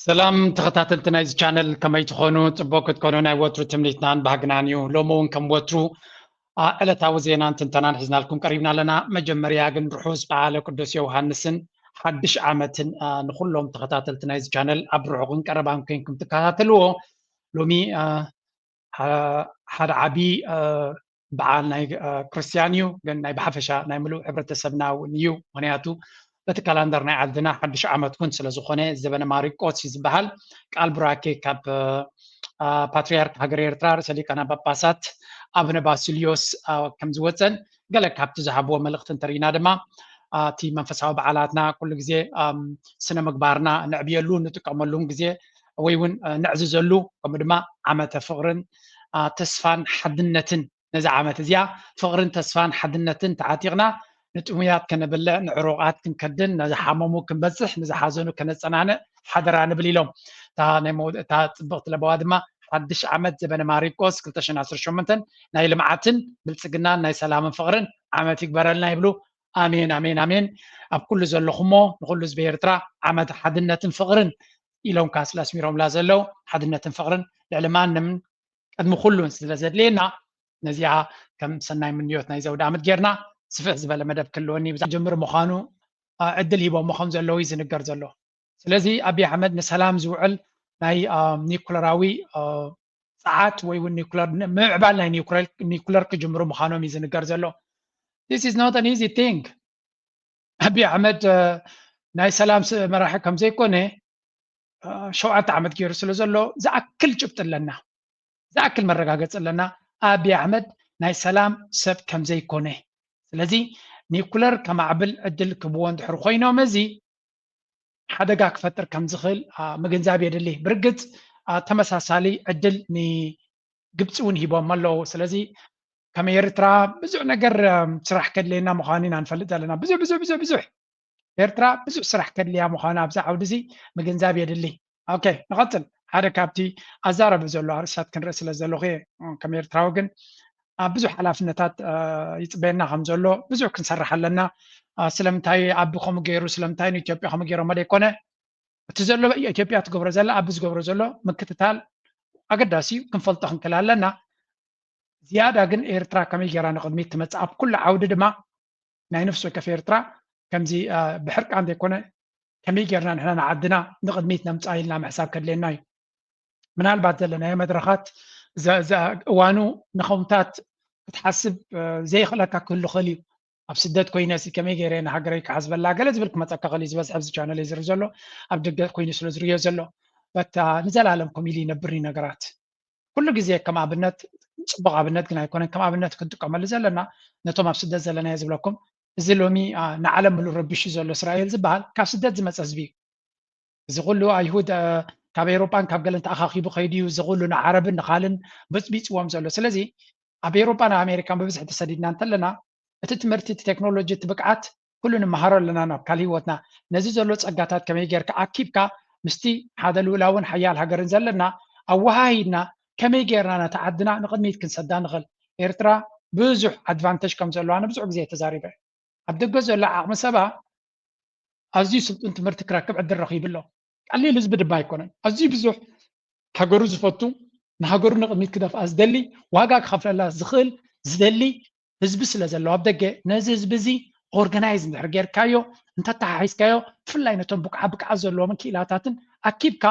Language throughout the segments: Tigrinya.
ሰላም ተኸታተልቲ ናይዚ ቻነል፣ ከመይ ትኾኑ? ጽቡቅ ክትኮኑ ናይ ወትሩ ትምኒትናን ባህግናን እዩ። ሎሚ እውን ከም ወትሩ፣ አ፣ ዕለታዊ ዜናን ትንተናን ሒዝናልኩም ቀሪብና ኣለና። መጀመርያ ግን ርሑስ በዓለ ቅዱስ ዮሃንስን ሓድሽ ዓመትን፣ አ፣ ንኹሎም ተኸታተልቲ ናይዚ ቻነል ኣብ ርሑቕን ቀረባን ኮይንኩም ትከታተልዎ። ሎሚ፣ አ፣ ሓ-፣ ሓደ ዓቢ፣ አ፣ በዓል ናይ፣ አ፣ ክርስትያን እዩ፣ ግን ናይ ብሓፈሻ ናይ ምሉእ ሕብረተሰብና እውን እዩ። ምኽንያቱ በቲ ካላንደር ናይ ዓድና ሓድሽ ዓመት እውን ስለ ዝኾነ ዘበነ ማሪቆስ እዩ ዝበሃል። ቃል ቡራኬ ካብ፣ አ፣ ፓትርያርክ ሃገረ ኤርትራ ርእሰ ሊቃነ ጳጳሳት ኣቡነ ባሲልዮስ፣ አ፣ ከም ዝወጸን ገለ ካብቲ ዝሃብዎ መልእኽቲ እንተርኢና ድማ፣ አ፣ እቲ መንፈሳዊ በዓላትና ኩሉ ግዜ፣ ኣም፣ ስነ ምግባርና ነዕብየሉ፣ ንጥቀመሉን ግዜ ወይ እውን፣ አ፣ ነዕዝዘሉ፣ ከምኡ ድማ ዓመተ ፍቕርን፣ አ፣ ተስፋን ሓድነትን፣ ነዛ ዓመት እዚኣ ፍቕርን ተስፋን ሓድነትን ተዓጢቕና ንጥሙያት ከነብልዕ፣ ንዕሩቓት ክንከድን፣ ንዝሓመሙ ክንበጽሕ፣ ንዝሓዘኑ ከነጸናንዕ ሓደራ ንብል ኢሎም። እታ ናይ መው-፣ እታ ጽብቕቲ ለበዋ ድማ ሓድሽ ዓመት ዘበነ ማሪቆስ ክልተ ሽሕን ዓሰርተ ሸሞንተን ናይ ልምዓትን ብልጽግናን ናይ ሰላምን ፍቕርን ዓመት ይግበረልና ይብሉ። ኣሜን፣ ኣሜን፣ ኣሜን። ኣብ ኩሉ ዘለኹሞ ንኹሉ ህዝቢ ኤርትራ ዓመት ሓድነትን ፍቕርን ኢሎም ካስላ ኣስሚሮምላ ዘለዉ፣ ሓድነትን ፍቕርን ልዕሊ ማንም ቅድሚ ኩሉን ስለ ዘድልየና፣ ነዚኣ ከም ሰናይ ምንዮት ናይ ዘውደ ዓመት ጌርና ስፍሕ ዝበለ መደብ ክህልወኒ ብዛ-፣ ጀምር ምዃኑ፣ አ፣ ዕድል ሂቦሞ ከም ዘለዉ እዩ ዝንገር ዘሎ። ስለዚ ኣቢይ ኣሕመድ ንሰላም ዝውዕል ናይ፣ አ፣ ኒኩለራዊ፣ አ፣ ጸዓት ወይ እውን ኒኩለር፣ ን-፣ ምምዕባል ናይ ኒኩለር፣ ኒኩለር ክጅምሩ ምዃኖም እዩ ዝንገር ዘሎ። This is not an easy thing። ኣቢይ ኣሕመድ፣ አ፣ ናይ ሰላም ስ-፣ መራሒ ከም ዘይኮነ፣ አ፣ ሸውዓተ ዓመት ገይሩ ስለ ዘሎ ዝኣክል ጭብጢ ኣለና፣ ዝኣክል መረጋገጺ ኣለና። ኣቢይ ኣሕመድ ናይ ሰላም ሰብ ከም ዘይኮነ። ስለዚ ኒኩለር ከማዕብል ዕድል ክህብዎ እንድሕር ኮይኖም፣ እዚ ሓደጋ ክፈጥር ከም ዝኽእል፣ አ፣ ምግንዛብ የድሊ። ብርግጽ፣ አ፣ ተመሳሳሊ ዕድል ንግብጺ እውን ሂቦም ኣለዉ። ስለዚ ከም ኤርትራ ብዙሕ ነገር፣ እም፣ ስራሕ ከድልየና ምዃኑ ኢና ንፈልጥ ዘለና። ብዙሕ፣ ብዙሕ፣ ብዙሕ፣ ብዙሕ። ኤርትራ ብዙሕ ስራሕ ከድልያ ምዃኑ ኣብዚ ዓውዲ እዚ ምግንዛብ የድሊ። ኦኬ፣ ንቐጽል። ሓደ ካብቲ ኣዛረቢ ዘሎ ኣርእስታት ክንርኢ ስለ ዘለኹ እየ። ከም ኤርትራዊ ግን፣ አ፣ ብዙሕ ሓላፍነታት፣ አ፣ ይጽበየና ከም ዘሎ፣ ብዙሕ ክንሰርሕ ኣለና። አ፣ ስለምንታይ ኣቢ ከምኡ ገይሩ፣ ስለምንታይ ንኢትዮጵያ ከምኡ ገይሮሞ ደይኮነ፣ እቲ ዘሎ ኢትዮጵያ ትገብሮ ዘላ፣ ኣቢ ዝገብሮ ዘሎ ምክትታል ኣገዳሲ እዩ፣ ክንፈልጦ ክንክእል ኣለና። ዝያዳ ግን ኤርትራ ከመይ ገይራ ንቕድሚት ትመጽእ፣ ኣብ ኩሉ ዓውዲ ድማ ናይ ነፍሲ ወከፍ ኤርትራ ከምዚ፣ አ፣ ብሕርቃን ዘይኮነ ከመይ ጌርና ንሕና ንዓድና ንቕድሚት ነምጽኣ ኢልና ምሕሳብ ከድልየና እዩ። ምናልባት ዘለናዮ መድረኻት ዘ-፣ ዘ-፣ እዋኑ ንኸምታት ክትሓስብ፣ አ፣ ዘይኽእለካ ክህሉ ክእል እዩ። ኣብ ስደት ኮይነ ሲ ከመይ ገይረ ንሃገረይ ክሓስበላ ገለ ዝብል ክመጸካ ክእል እዩ። ዝበዝሐ ኣብዚ ቻነል እዩ ዝርኢ ዘሎ፣ ኣብ ደገ ኮይኑ ስለ ዝርእዮ ዘሎ። በታ ንዘላለም ከም ኢሉ ይነብር እዩ ነገራት። ኩሉ ግዜ ከም ኣብነት፣ ጽቡቕ ኣብነት ግን ኣይኮነን፣ ከም ኣብነት ክንጥቀመሉ ዘለና፣ ነቶም ኣብ ስደት ዘለናዮ ዝብለኩም፣ እዚ ሎሚ፣ አ፣ ንዓለም ምሉእ ረቢሹ ዘሎ እስራኤል ዝበሃል ካብ ስደት ዝመጸ ህዝቢ እዩ። እዚ ኩሉ ኣይሁድ፣ አ፣ ካብ ኤውሮጳን ካብ ገለን ተኣኻኺቡ ከይዱ እዩ፣ እዚ ኩሉ ንዓረብን ንኻልን በጽቢጽዎም ዘሎ። ስለዚ ኣብ ኤውሮጳን ኣብ ኣሜሪካን ብብዝሒ ተሰዲድና እንተለና፣ እቲ ትምህርቲ፣ እቲ ቴክኖሎጂ፣ እቲ ብቅዓት ኩሉ ንመሃሮ ኣለና ናብ ካልእ ህይወትና። ነዚ ዘሎ ጸጋታት ከመይ ጌርካ ኣኪብካ ምስቲ ሓደ ልኡላውን ሓያል ሃገርን ዘለና ኣወሃሂድና ከመይ ጌርና ነታ ዓድና ንቕድሚት ክንሰዳ ንኽእል? ኤርትራ ብዙሕ ኣድቫንተጅ ከም ዘለዋ ንብዙሕ ግዜ ተዛሪበ። ኣብ ደገ ዘሎ ዓቕሚ ሰባ ኣዝዩ ስልጡን ትምህርቲ ክረክብ ዕድል ረኺቡ ኣሎ። ቀሊል ህዝቢ ድማ ኣይኮነን። ኣዝዩ ብዙሕ ሃገሩ ዝፈቱ፣ ንሃገሩ ንቕድሚት ክደፍኣ ዝደሊ፣ ዋጋ ክኸፍለላ ዝኽእል ዝደሊ ህዝቢ ስለ ዘሎ ኣብ ደገ፣ ነዚ ህዝቢ እዚ ኦርጋናይዝ እንድሕር ጌርካዮ፣ እንተተሓሒዝካዮ፣ ብፍላይ ነቶም ብቅዓ-፣ ብቅዓት ዘለዎምን ክኢላታትን ኣኪብካ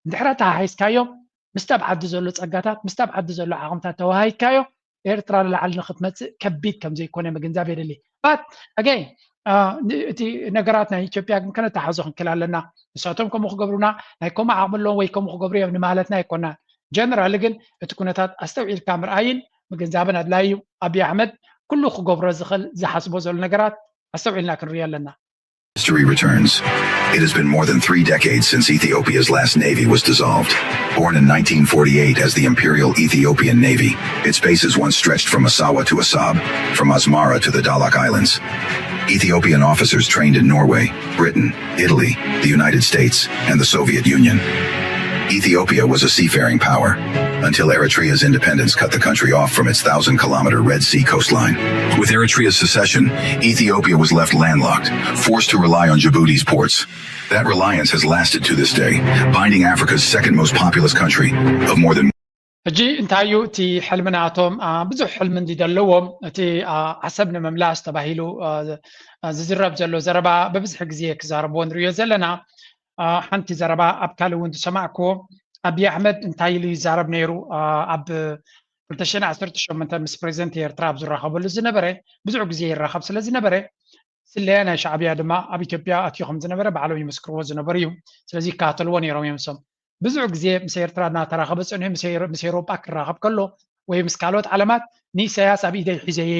እንድሕር ኣተሓሒዝካዮ፣ ምስቲ ኣብ ዓዲ ዘሎ ጸጋታት፣ ምስቲ ኣብ ዓዲ ዘሎ ዓቕምታት ተወሃሂድካዮ፣ ኤርትራ ንላዕሊ ንኽትመጽእ ከቢድ ከም ዘይኮነ ምግንዛብ የድሊ። But again፣ አ፣ ን-፣ እቲ ነገራት ናይ ኢትዮጵያ ግን ከነተሓዞ ክንክእል ኣለና። ንሳቶም ከምኡ ክገብሩና ናይ ከምኡ ዓቕሚ ኣለዎም ወይ ከምኡ ክገብሩ እዮም ንማለትና ኣይኮናን። ጀነራሊ ግን እቲ ኩነታት ኣስተውዒልካ ምርኣይን ምግንዛብን ኣድላዪ እዩ። ኣብይ ኣሕመድ ኩሉ ክገብሮ ዝኽእል ዝሓስቦ ዘሎ ነገራት ኣስተውዒልና ክንርኢ ኣለና። History returns. It has been more than three decades since Ethiopia's last navy was dissolved. Born in nineteen forty-eight as the Imperial Ethiopian Navy, its bases once stretched from Massawa to Assab, from Asmara to the Dahlak Islands. Ethiopian officers trained in Norway, Britain, Italy, the United States, and the Soviet Union. Ethiopia was a seafaring power. until Eritrea's independence cut the country off from its thousand kilometer Red Sea coastline. With Eritrea's secession, Ethiopia was left landlocked, forced to rely on Djibouti's ports. That reliance has lasted to this day, binding Africa's second most populous country of more than ሕጂ እንታይ እዩ እቲ ሕልሚ ናቶም? ብዙሕ ሕልሚ እንዲ ዘለዎም፣ እቲ ዓሰብ ንምምላስ ተባሂሉ ዝዝረብ ዘሎ ዘረባ ብብዝሒ ግዜ ክዛረብዎ ንሪኦ ዘለና። ሓንቲ ዘረባ ኣብ ካልእ እውን ዝሰማዕክዎ፣ ኣብይ ኣሕመድ እንታይ ኢሉ ይዛረብ ነይሩ? ኣብ ክልተ ሽሕን ዓሰርተ ሸሞንተ ምስ ፕሬዚደንት ኤርትራ ኣብ ዝራኸበሉ ዝነበረ፣ ብዙሕ ግዜ ይራኸብ ስለ ዝነበረ፣ ስለያ ናይ ሻዕብያ ድማ ኣብ ኢትዮጵያ ኣትዩ ከም ዝነበረ ባዕሎም ይምስክርዎ ዝነበሩ እዩ። ስለዚ ይከታተልዎ ነይሮም እዮም። እሶም ብዙሕ ግዜ ምስ ኤርትራ እናተራኸበ ጸኒሑ፣ ምስ ኤውሮጳ ክራኸብ ከሎ ወይ ምስ ካልኦት ዓለማት፣ ንኢሳያስ ኣብ ኢደይ ሒዘየ፣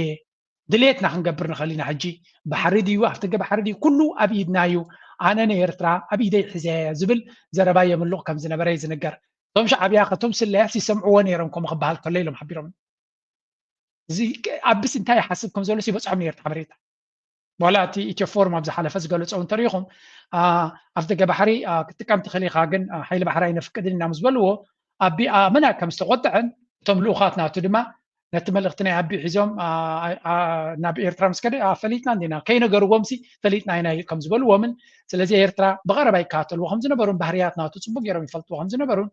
ድሌትና ክንገብር ንኽእል ኢና። ሕጂ ባሕሪ ድዩ ኣፍደገ ባሕሪ ድዩ፣ ኩሉ ኣብ ኢድና እዩ፣ ኣነ ንኤርትራ ኣብ ኢደይ ሒዘየ ዝብል ዘረባ የምልቕ ከም ዝነበረ እዩ ዝንገር። እቶም ሻዕብያ ከቶም ስለያስ ይሰምዕዎ ነይሮም፣ ከምኡ ክበሃል ከሎ ኢሎም ሓቢሮም። እዚ ኣብስ እንታይ ይሓስብ ከም ዘሎ ይበፅሖም ነይሩ ሓበሬታ። ዋላ እቲ ኢትዮ ፎርም ኣብ ዝሓለፈ ዝገለፆ እንተሪኢኹም፣ ኣፍደገ ባሕሪ ክትጥቀም ትኽእል ኢኻ፣ ግን ሓይሊ ባሕሪ ኣይነፍቅድን ኢና ምስ በልዎ፣ ኣቢ ኣመና ከም ዝተቆጥዐን እቶም ልኡኻት ናቱ ድማ ነቲ መልእኽቲ ናይ ኣቢ ሒዞም ናብ ኤርትራ ምስ ከደ፣ ፈሊጥና እንዲና፣ ከይነገርዎም ሲ ፈሊጥና ኢና ከም ዝበልዎምን፣ ስለዚ ኤርትራ ብቐረባ ይከታተልዎ ከም ዝነበሩን ባህርያት ናቱ ፅቡቅ ገይሮም ይፈልጥዎ ከም ዝነበሩን፣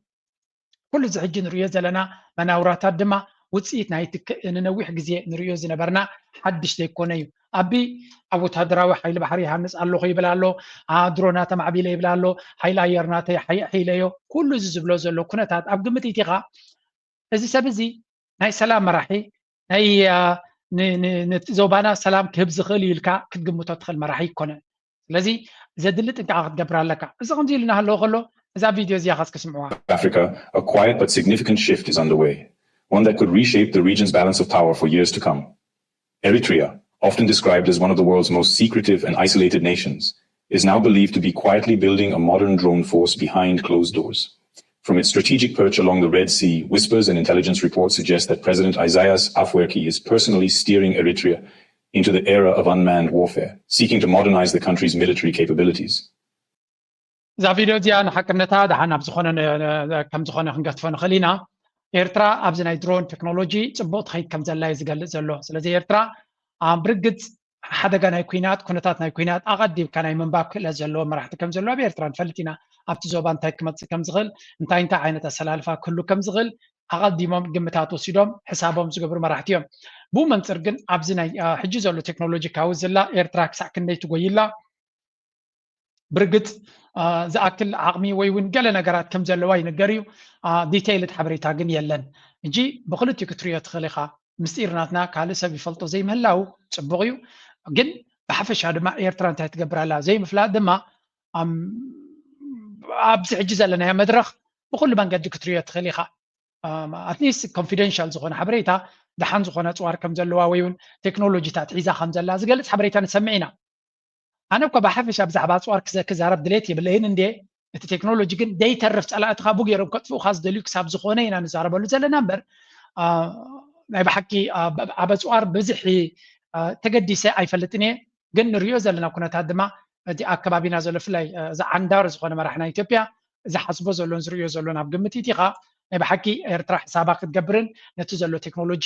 ኩሉ እዚ ሕጂ ንሪኦ ዘለና መናውራታት ድማ ውፅኢት ናይቲ ንነዊሕ ግዜ ንሪኦ ዝነበርና ሓድሽ ዘይኮነ እዩ። ኣቢ ኣብ ወታደራዊ ሓይሊ ባሕሪ ይሃንፅ ኣለኹ ይብል ኣሎ፣ ድሮናት ኣማዕቢለ ይብል ኣሎ፣ ሓይሊ ኣየር ናተይ ሓይለዮ። ኩሉ እዚ ዝብሎ ዘሎ ኩነታት ኣብ ግምት ኢቲኻ፣ እዚ ሰብ እዚ ናይ ሰላም መራሒ፣ ናይ ነቲ ዞባና ሰላም ክህብ ዝኽእል እዩ ኢልካ ክትግምቶ ትኽእል መራሒ ኣይኮነን። ስለዚ ዘድሊ ጥንቃቐ ክትገብር ኣለካ። እዚ ከምዚ ኢሉ እናሃለወ ከሎ እዛ ቪድዮ እዚኣ ኸስ ክስምዕዋ። Africa, a quiet but significant shift is underway, one that could reshape the region's balance of power for years to come. Eritrea, often described as one of the world's most secretive and isolated nations, is now believed to be quietly building a modern drone force behind closed doors. From its strategic perch along the Red Sea, whispers and intelligence reports suggest that President Isaias Afwerki is personally steering Eritrea into the era of unmanned warfare, seeking to modernize the country's military capabilities. እዛ ቪድዮ እዚኣ ንሓቅነታ ደሓን ኣብ ዝኾነ ከም ዝኾነ ክንገትፎ ንኽእል ኢና። ኤርትራ ኣብዚ ናይ ድሮን ቴክኖሎጂ ፅቡቅ ትኸይድ ከም ዘላ እዩ ዝገልፅ ዘሎ። ስለዚ ኤርትራ ብርግፅ ሓደጋ ናይ ኩናት፣ ኩነታት ናይ ኩናት ኣቐዲምካ ናይ ምንባብ ክእለት ዘለዎ መራሕቲ ከም ዘለዎ ኣብ ኤርትራ ንፈልጥ ኢና። ኣብቲ ዞባ እንታይ ክመፅእ ከም ዝኽእል፣ እንታይ እንታይ ዓይነት ኣሰላልፋ ክህሉ ከም ዝኽእል ኣቐዲሞም ግምታት ወሲዶም ሕሳቦም ዝገብሩ መራሕቲ እዮም። ብኡ መንፅር ግን ኣብዚ ናይ ሕጂ ዘሎ ቴክኖሎጂ ካብኡ ዝላ ኤርትራ ክሳዕ ክንደይ ትጎይላ ብርግፅ ዝኣክል ዓቕሚ ወይ እውን ገለ ነገራት ከም ዘለዋ ይንገር እዩ። ዲቴይልድ ሓበሬታ ግን የለን። እንጂ ብክልቲኡ ክትሪኦ ትኽእል ኢኻ። ምስጢር ናትና ካልእ ሰብ ይፈልጦ ዘይምህላው ፅቡቕ እዩ። ግን ብሓፈሻ ድማ ኤርትራ እንታይ ትገብር ኣላ ዘይምፍላጥ ድማ ኣብዚ ሕጂ ዘለናዮ መድረኽ ብኩሉ መንገዲ ክትሪኦ ትኽእል ኢኻ። ኣትሊስት ኮንፊደንሻል ዝኾነ ሓበሬታ፣ ደሓን ዝኾነ ኣፅዋር ከም ዘለዋ ወይ እውን ቴክኖሎጂታት ሒዛ ከም ዘላ ዝገልፅ ሓበሬታ ንሰምዕ ኢና። ኣነ እኳ ብሓፈሻ ብዛዕባ ኣፅዋር ክዛረብ ድሌት የብለይን እንዴ፣ እቲ ቴክኖሎጂ ግን ደይተርፍ ፀላእትኻ ቡ ገይሮም ከጥፍኡኻ ዝደልዩ ክሳብ ዝኾነ ኢና ንዛረበሉ ዘለና እምበር፣ ናይ ብሓቂ ኣብ ኣፅዋር ብዝሒ ተገዲሰ ኣይፈልጥን እየ። ግን ንሪኦ ዘለና ኩነታት ድማ እቲ ኣብ ከባቢና ዘሎ ብፍላይ ዝዓንዳር ዝኾነ መራሕ ናይ ኢትዮጵያ ዝሓስቦ ዘሎን ዝሪኦ ዘሎን ኣብ ግምት ኢቲኻ ናይ ብሓቂ ኤርትራ ሕሳባ ክትገብርን ነቲ ዘሎ ቴክኖሎጂ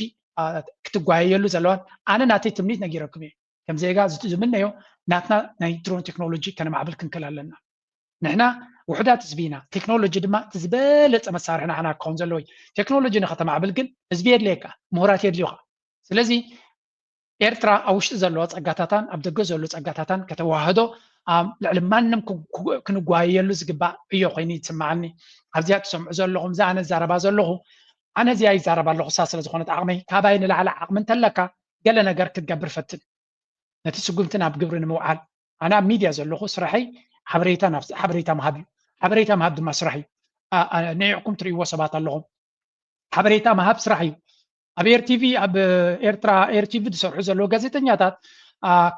ክትጓየየሉ ዘለዋን ኣነ ናተይ ትምኒት ነጊረኩም እየ። ከምዚ ጋ ዝምነዮ ናትና ናይ ድሮን ቴክኖሎጂ ከነማዕብል ክንክል ኣለና። ንሕና ውሕዳት ህዝቢ ኢና። ቴክኖሎጂ ድማ እቲ ዝበለፀ መሳርሒ ናሕና ክኸውን ዘለዎ እዩ። ቴክኖሎጂ ንኸተማዕብል ግን ህዝቢ የድልየካ፣ ምሁራት የድልዩኻ። ስለዚ ኤርትራ ኣብ ውሽጢ ዘለዋ ፀጋታታን ኣብ ደገ ዘሎ ፀጋታታን ከተዋህዶ ኣብ ልዕሊ ማንም ክንጓየየሉ ዝግባእ እዮ ኮይኑ ይስማዓኒ። ኣብዚኣ ትሰምዑ ዘለኹም፣ እዛ ኣነ ዝዛረባ ዘለኹ፣ ኣነ እዚኣ ይዛረብ ኣለኹ፣ እሳ ስለ ዝኾነት ዓቕመይ፣ ካባይ ንላዕሊ ዓቕሚ እንተለካ ገለ ነገር ክትገብር ፈትን። ነቲ ስጉምቲ ናብ ግብሪ ንምውዓል። ኣነ ኣብ ሚድያ ዘለኹ ስራሐይ ሓበሬታ ምሃብ እዩ። ሓበሬታ ምሃብ ድማ ስራሕ እዩ። ንዒቕኩም ትርእይዎ ሰባት ኣለኹም። ሓበሬታ ምሃብ ስራሕ እዩ። ኣብ ኤርቲቪ ኣብ ኤርትራ ኤርቲቪ ዝሰርሑ ዘለዉ ጋዜጠኛታት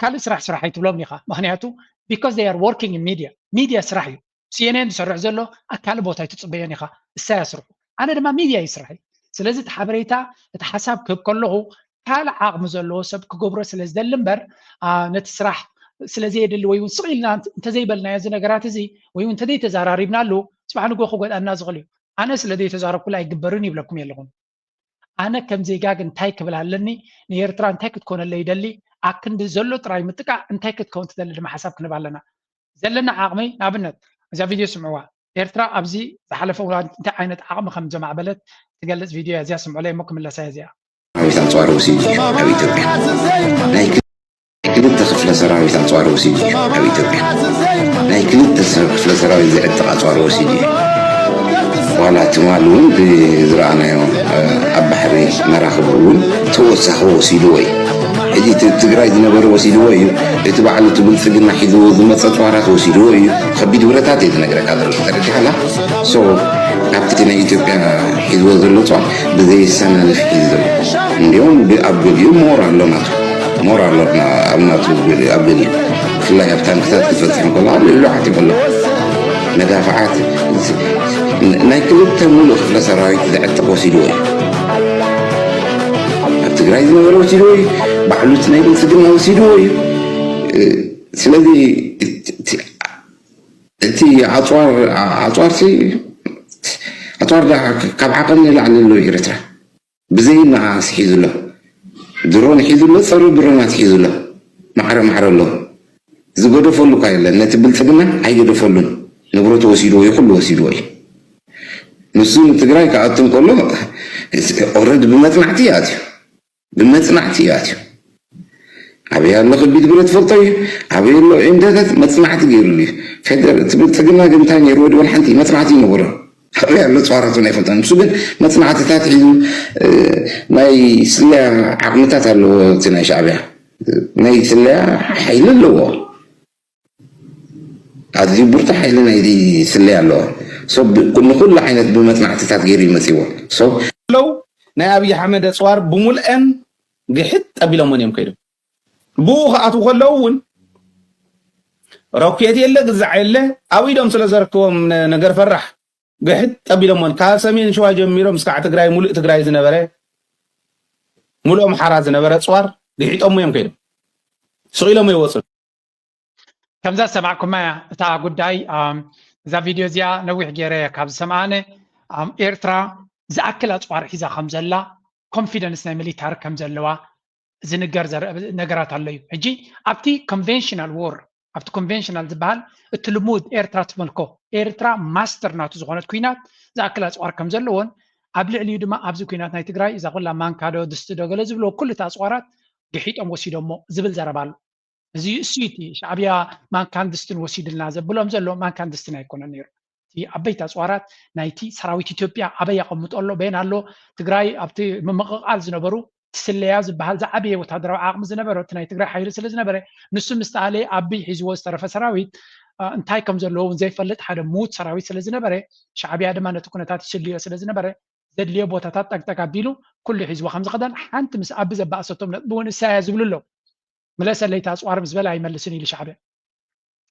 ካልእ ስራሕ ስራሕ ኣይትብሎም ኢኻ። ምክንያቱ because they are working in media፣ ሚድያ ስራሕ እዩ። ሲኤንኤን ዝሰርሕ ዘሎ ኣብ ካልእ ቦታ ኣይትፅበዮን ኢኻ። እሳ እያ ስርሑ። ኣነ ድማ ሚድያ እዩ ስራሐይ። ስለዚ እቲ ሓበሬታ እቲ ሓሳብ ክህብ ከለኹ ካልእ ዓቕሚ ዘለዎ ሰብ ክገብሮ ስለ ዝደሊ እምበር ነቲ ስራሕ ስለ ዘየድሊ ወይ እውን ስቕ ኢልና እንተዘይበልናዮ እዚ ነገራት እዚ ወይ እውን እንተዘይተዘራሪብናሉ ፅባሕ ንግሆ ክጎድኣና ዝኽእል እዩ። ኣነ ስለ ዘይተዛረብኩላ ኣይግበርን ይብለኩም የለኹን። ኣነ ከም ዜጋ ግን እንታይ ክብል ኣለኒ? ንኤርትራ እንታይ ክትኮነለይ ይደሊ? ኣክንዲ ዘሎ ጥራይ ምጥቃዕ እንታይ ክትከውን ትደሊ ድማ ሓሳብ ክንብ ኣለና። ዘለና ዓቕሚ ንኣብነት እዛ ቪድዮ ስምዕዋ። ኤርትራ ኣብዚ ዝሓለፈ እዋን እንታይ ዓይነት ዓቕሚ ከም ዘማዕበለት ትገልጽ ቪድዮ እያ። እዚኣ ስምዑለይ እሞ ክምለሳ እያ እዚኣ። ሰራዊት ኣጽዋር ወሲዱ እዩ ኣብ ኢትዮጵያ። ናይ ክልተ ክፍለ ሰራዊት ኣጽዋር ወሲዱ እዩ ኣብ ኢትዮጵያ። ናይ ክልተ ክፍለ ሰራዊት ዝዕጥቕ ኣጽዋር ወሲዱ እዩ። ዋላ ትማል እውን ብዝረኣናዮ ኣብ ባሕሪ መራኽቡ እውን ተወሳኺ ወሲድዎ እዩ። ሕጂ እቲ ትግራይ ዝነበረ ወሲድዎ እዩ። እቲ ባዕሉ እቲ ብልፅግና ሒዝዎ ዝመፀ ጸዋራት ወሲድዎ እዩ። ከቢድ ብረታት እዩ ዝነግረካ ዘሎ ተረዲሓላ። ሶ ካብቲ ናይ ኢትዮጵያ ሒዝዎ ዘሎ ጸዋር ብዘየሰናንፍ ሒዙ ዘሎ እንዲሁም ኣብ ገሊኡ ሞር ኣሎ ናቱ ሞር ኣሎ ኣብ ናቱ ኣብ ገሊኡ ብፍላይ ኣብ ታንክታት ክትበፅሕ እንከሎ ልዕሉ ዓት ይበሎ መዳፍዓት ናይ ክልተ ሙሉእ ክፍለ ሰራዊት ዘዕጥቕ ወሲድዎ እዩ። ኣብ ትግራይ ዝነበረ ወሲድዎ እዩ። ባዕሉ እቲ ናይ ብልፅግና ወሲድዎ እዩ። ስለዚ እቲ ኣፅዋር ኣፅዋርሲ ኣፅዋር ዳ ካብ ዓቐን ንላዕሊ ኣሎ ኤርትራ ብዘይ መዓስ ሒዙ ኣሎ። ድሮን ሒዙ ኣሎ፣ ፀረ ድሮናት ሒዙ ኣሎ። ማዕረ ማዕረ ኣሎ። ዝገደፈሉ እኳ የለን። ነቲ ብልፅግና ኣይገደፈሉን። ንብረቱ ወሲድዎ እዩ፣ ኩሉ ወሲድዎ እዩ። ንሱ ንትግራይ ክኣቱ እንከሎ ኦረድ ብመፅናዕቲ እዩ ኣትዩ። ብመፅናዕቲ እዩ ኣትዩ። ኣበይ ኣሎ ከቢድ ብረት ፈልጦ እዩ። ኣበይ ኣሎ ዒምደታት መፅናዕቲ ገይሩሉ እዩ። ፌደር እቲ ብልፅግና ግን እንታይ ነይርዎ ድበል ሓንቲ መፅናዕቲ ይነበሮ ኣበይ ኣሎ ፀዋራቱ ናይ ፈልጦ ንሱ ግን መፅናዕትታት ሒዙ ናይ ስለያ ዓቕምታት ኣለዎ እቲ ናይ ሻዕብያ ናይ ስለያ ሓይሊ ኣለዎ። ኣዝዩ ብርቱ ሓይሊ ናይ ስለያ ኣለዎ። ንኩሉ ዓይነት ብመፅናዕትታት ገይሩ ይመፅዎ ኣለዉ። ናይ ኣብይ ኣሕመድ ኣፅዋር ብሙልአን ግሕጥ ኣቢሎሞን እዮም ከይዶም። ብኡ ክኣትዉ ከለዉ እውን ሮኬት የለ ግዛዕ የለ ኣብ ኢዶም ስለ ዘረክቦም ነገር ፈራሕ ግሕጥ ኣቢሎሞን ካብ ሰሜን ሸዋ ጀሚሮም እስካዕ ትግራይ ሙሉእ ትግራይ ዝነበረ ሙሉእ ኣምሓራ ዝነበረ ኣፅዋር ግሒጦሞ እዮም ከይዶም ስቕ ኢሎም ይወፁ። ከምዛ ዝሰማዕኩማ እያ እታ ጉዳይ። እዛ ቪድዮ እዚኣ ነዊሕ ገይረ ካብ ዝሰምዓ ኣነ ኤርትራ ዝኣክል ኣፅዋር ሒዛ ከም ዘላ ኮንፊደንስ ናይ ሚሊታሪ ከም ዘለዋ ዝንገር ነገራት ኣሎ እዩ። ሕጂ ኣብቲ ኮንቨንሽናል ዎር ኣብቲ ኮንቨንሽናል ዝበሃል እቲ ልሙድ ኤርትራ ትመልኮ ኤርትራ ማስተር ናቱ ዝኾነት ኩናት ዝኣክል ኣፅዋር ከም ዘለዎን ኣብ ልዕሊኡ ድማ ኣብዚ ኩናት ናይ ትግራይ እዛ ኩላ ማንካዶ ድስቲ ዶ ገለ ዝብልዎ ኩሉ እቲ ኣፅዋራት ግሒጦም ወሲዶሞ ዝብል ዘረባ ኣሎ። እዚ እሱ እቲ ሻዕብያ ማንካን ድስትን ወሲድልና ዘብሎም ዘሎ ማንካን ድስትን ኣይኮነን ነይሩ። እቲ ዓበይቲ ኣፅዋራት ናይቲ ሰራዊት ኢትዮጵያ ኣበይ ኣቐምጦ ኣሎ በየን ኣሎ ትግራይ ኣብቲ ምምቕቓል ዝነበሩ ትስለያ ዝበሃል ዝዓበየ ወታደራዊ ዓቕሚ ዝነበረ እቲ ናይ ትግራይ ሓይሊ ስለ ዝነበረ ንሱ ምስ ተኣለየ ኣቢ ሒዝዎ ዝተረፈ ሰራዊት እንታይ ከም ዘለዎ እውን ዘይፈልጥ ሓደ ምዉት ሰራዊት ስለ ዝነበረ ሻዕብያ ድማ ነቲ ኩነታት ይስልዮ ስለ ዝነበረ ዘድልዮ ቦታታት ጠቅጠቅ ኣቢሉ ኩሉ ሒዝዎ ከም ዝኸደን ሓንቲ ምስ ኣቢ ዘባእሰቶም ነጥቢ እውን እሳያ ዝብሉ ኣለዉ። ምለሰለይ እቲ ኣፅዋር ምስ በለ ኣይመልስን ኢሉ ሻዕብያ።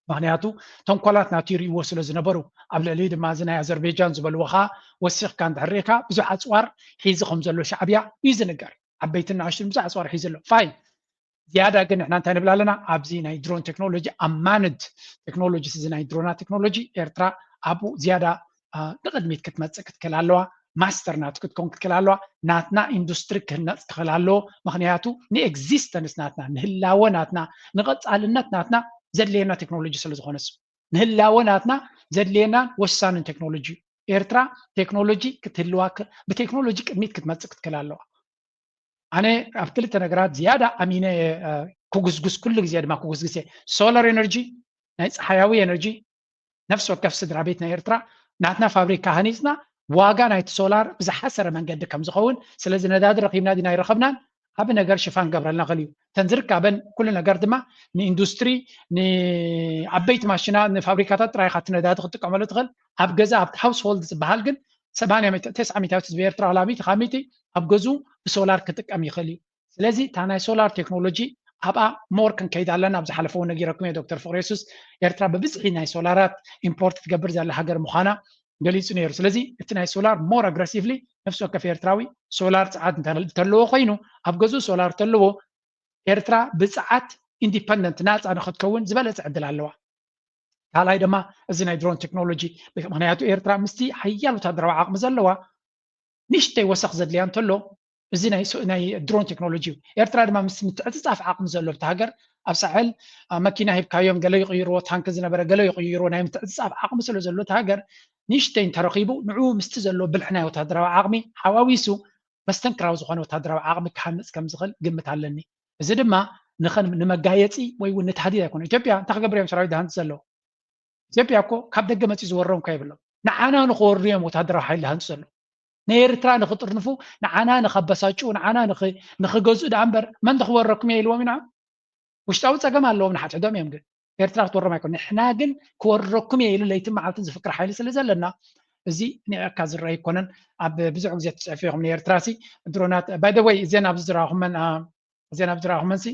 ምክንያቱ ተንኮላት ናቱ ይርእይዎ ስለ ዝነበሩ ኣብ ልዕሊ ድማ እዚ ናይ ኣዘርቤጃን ዝበልዎ ከዓ ወሲኽካ እንድሕር ርኢካ ብዙሕ ኣፅዋር ሒዙ ከም ዘሎ ሻዕብያ እዩ ዝንገር። ዓበይትን ንኣሽቱን ብዙሕ ኣፅዋር ሒዙ ኣሎ። ፋይን ዝያዳ ግን ንሕና እንታይ ንብል ኣለና ኣብዚ ናይ ድሮን ቴክኖሎጂ ኣማንድ ቴክኖሎጂ እዚ ናይ ድሮና ቴክኖሎጂ ኤርትራ ኣብኡ ዝያዳ ንቅድሚት ክትመፅእ ክትክእል ኣለዋ። ማስተር ናቱ ክትከውን ክትክእል ኣለዋ። ናትና ኢንዱስትሪ ክህነፅ ክኽእል ኣለዎ። ምክንያቱ ንኤግዚስተንስ ናትና ንህላወ ናትና ንቐፃልነት ናትና ዘድልየና ቴክኖሎጂ ስለ ዝኾነስ ንህላወ ናትና ዘድልየናን ወሳንን ቴክኖሎጂ እዩ። ኤርትራ ቴክኖሎጂ ክትህልዋ ብቴክኖሎጂ ቅድሚት ክትመፅእ ክትክእል ኣለዋ። ኣነ ኣብ ክልተ ነገራት ዝያዳ ኣሚነ ክጉስጉስ ኩሉ ግዜ ድማ ክጉስግስ እየ። ሶላር ኤነርጂ ናይ ፀሓያዊ ኤነርጂ ነፍሲ ወከፍ ስድራ ቤት ናይ ኤርትራ ናትና ፋብሪካ ሃኒፅና ዋጋ ናይቲ ሶላር ብዝሓሰረ መንገዲ ከም ዝኸውን ስለዚ ነዳዲ ረኺብና ዲና ኣይረኸብናን ዓቢ ነገር ሽፋን ገብረልና ክእል እዩ። እተን ዝርካበን ኩሉ ነገር ድማ ንኢንዱስትሪ ንዓበይቲ ማሽና ንፋብሪካታት ጥራይ ኢኻ እቲ ነዳዲ ክትጥቀመሉ ትኽእል። ኣብ ገዛ ኣብቲ ሃውስሆልድ ዝበሃል ግን ሰማንያ ሚእቲ ተስዓ ሚእታዊት ህዝቢ ኤርትራ ዋላ ሚእቲ ካብ ሚእቲ ኣብ ገዝኡ ብሶላር ክጥቀም ይኽእል እዩ። ስለዚ እታ ናይ ሶላር ቴክኖሎጂ ኣብኣ ሞር ክንከይድ ኣለና። ኣብ ዝሓለፈ እውን ነጊረኩም እየ ዶክተር ፍቕሪ የሱስ ኤርትራ ብብዝሒ ናይ ሶላራት ኢምፖርት ትገብር ዘላ ሃገር ምዃና ገሊፁ ነይሩ። ስለዚ እቲ ናይ ሶላር ሞር ኣግረሲቭሊ ነፍሲ ወከፍ ኤርትራዊ ሶላር ፀዓት እንተለዎ ኮይኑ ኣብ ገዝኡ ሶላር ተለዎ ኤርትራ ብፀዓት ኢንዲፐንደንት ናፃ ንክትከውን ዝበለፀ ዕድል ኣለዋ። ካልኣይ ድማ እዚ ናይ ድሮን ቴክኖሎጂ፣ ምክንያቱ ኤርትራ ምስቲ ሓያል ወታደራዊ ዓቕሚ ዘለዋ ንእሽተይ ወሰኽ ዘድልያ እንተሎ እዚ ናይ ድሮን ቴክኖሎጂ እዩ። ኤርትራ ድማ ምስ ምትዕፅፃፍ ዓቕሚ ዘሎ እቲ ሃገር ኣብ ሳሕል መኪና ሂብካዮም ገለ ይቕይርዎ፣ ታንክ ዝነበረ ገለ ይቕይርዎ፣ ናይ ምትዕፅፃፍ ዓቕሚ ስለ ዘሎ እቲ ሃገር ንእሽተይ እንተረኺቡ ንዕኡ ምስቲ ዘሎ ብልሒ ናይ ወታደራዊ ዓቕሚ ሓዋዊሱ መስተንክራዊ ዝኾነ ወታደራዊ ዓቕሚ ክሃንፅ ከም ዝኽእል ግምት ኣለኒ። እዚ ድማ ንመጋየፂ ወይ እውን ንታህዲድ ኣይኮነ። ኢትዮጵያ እንታይ ክገብር እዮም ሰራዊት ዝሃንፅ ዘለዉ? ኢትዮጵያ እኮ ካብ ደገ መፂኡ ዝወሮም እኮ የብሎም። ንዓና ንክወሩ እዮም ወታደራዊ ሓይሊ ዝሃንፁ ዘለዉ። ንኤርትራ ንክጥርንፉ፣ ንዓና ንከበሳጭው፣ ንዓና ንክገዝኡ ደኣ እምበር መን ክወረኩም እየ ኢልዎም ኢና። ውሽጣዊ ፀገም ኣለዎም ንሓድሕዶም እዮም። ግን ኤርትራ ክትወሮም ኣይኮነ። ንሕና ግን ክወረኩም እየ ኢሉ ለይትን መዓልትን ዝፍክር ሓይሊ ስለ ዘለና እዚ ንዕካ ዝረአ ኣይኮነን። ኣብ ብዙሕ ግዜ ትፅሕፉ ኢኹም ንኤርትራ ሲ ድሮናት ባይ ወይ እዘን ኣብዚ ዝረኣኹመን እዘን ኣብዚ ዝረኣኹመን ሲ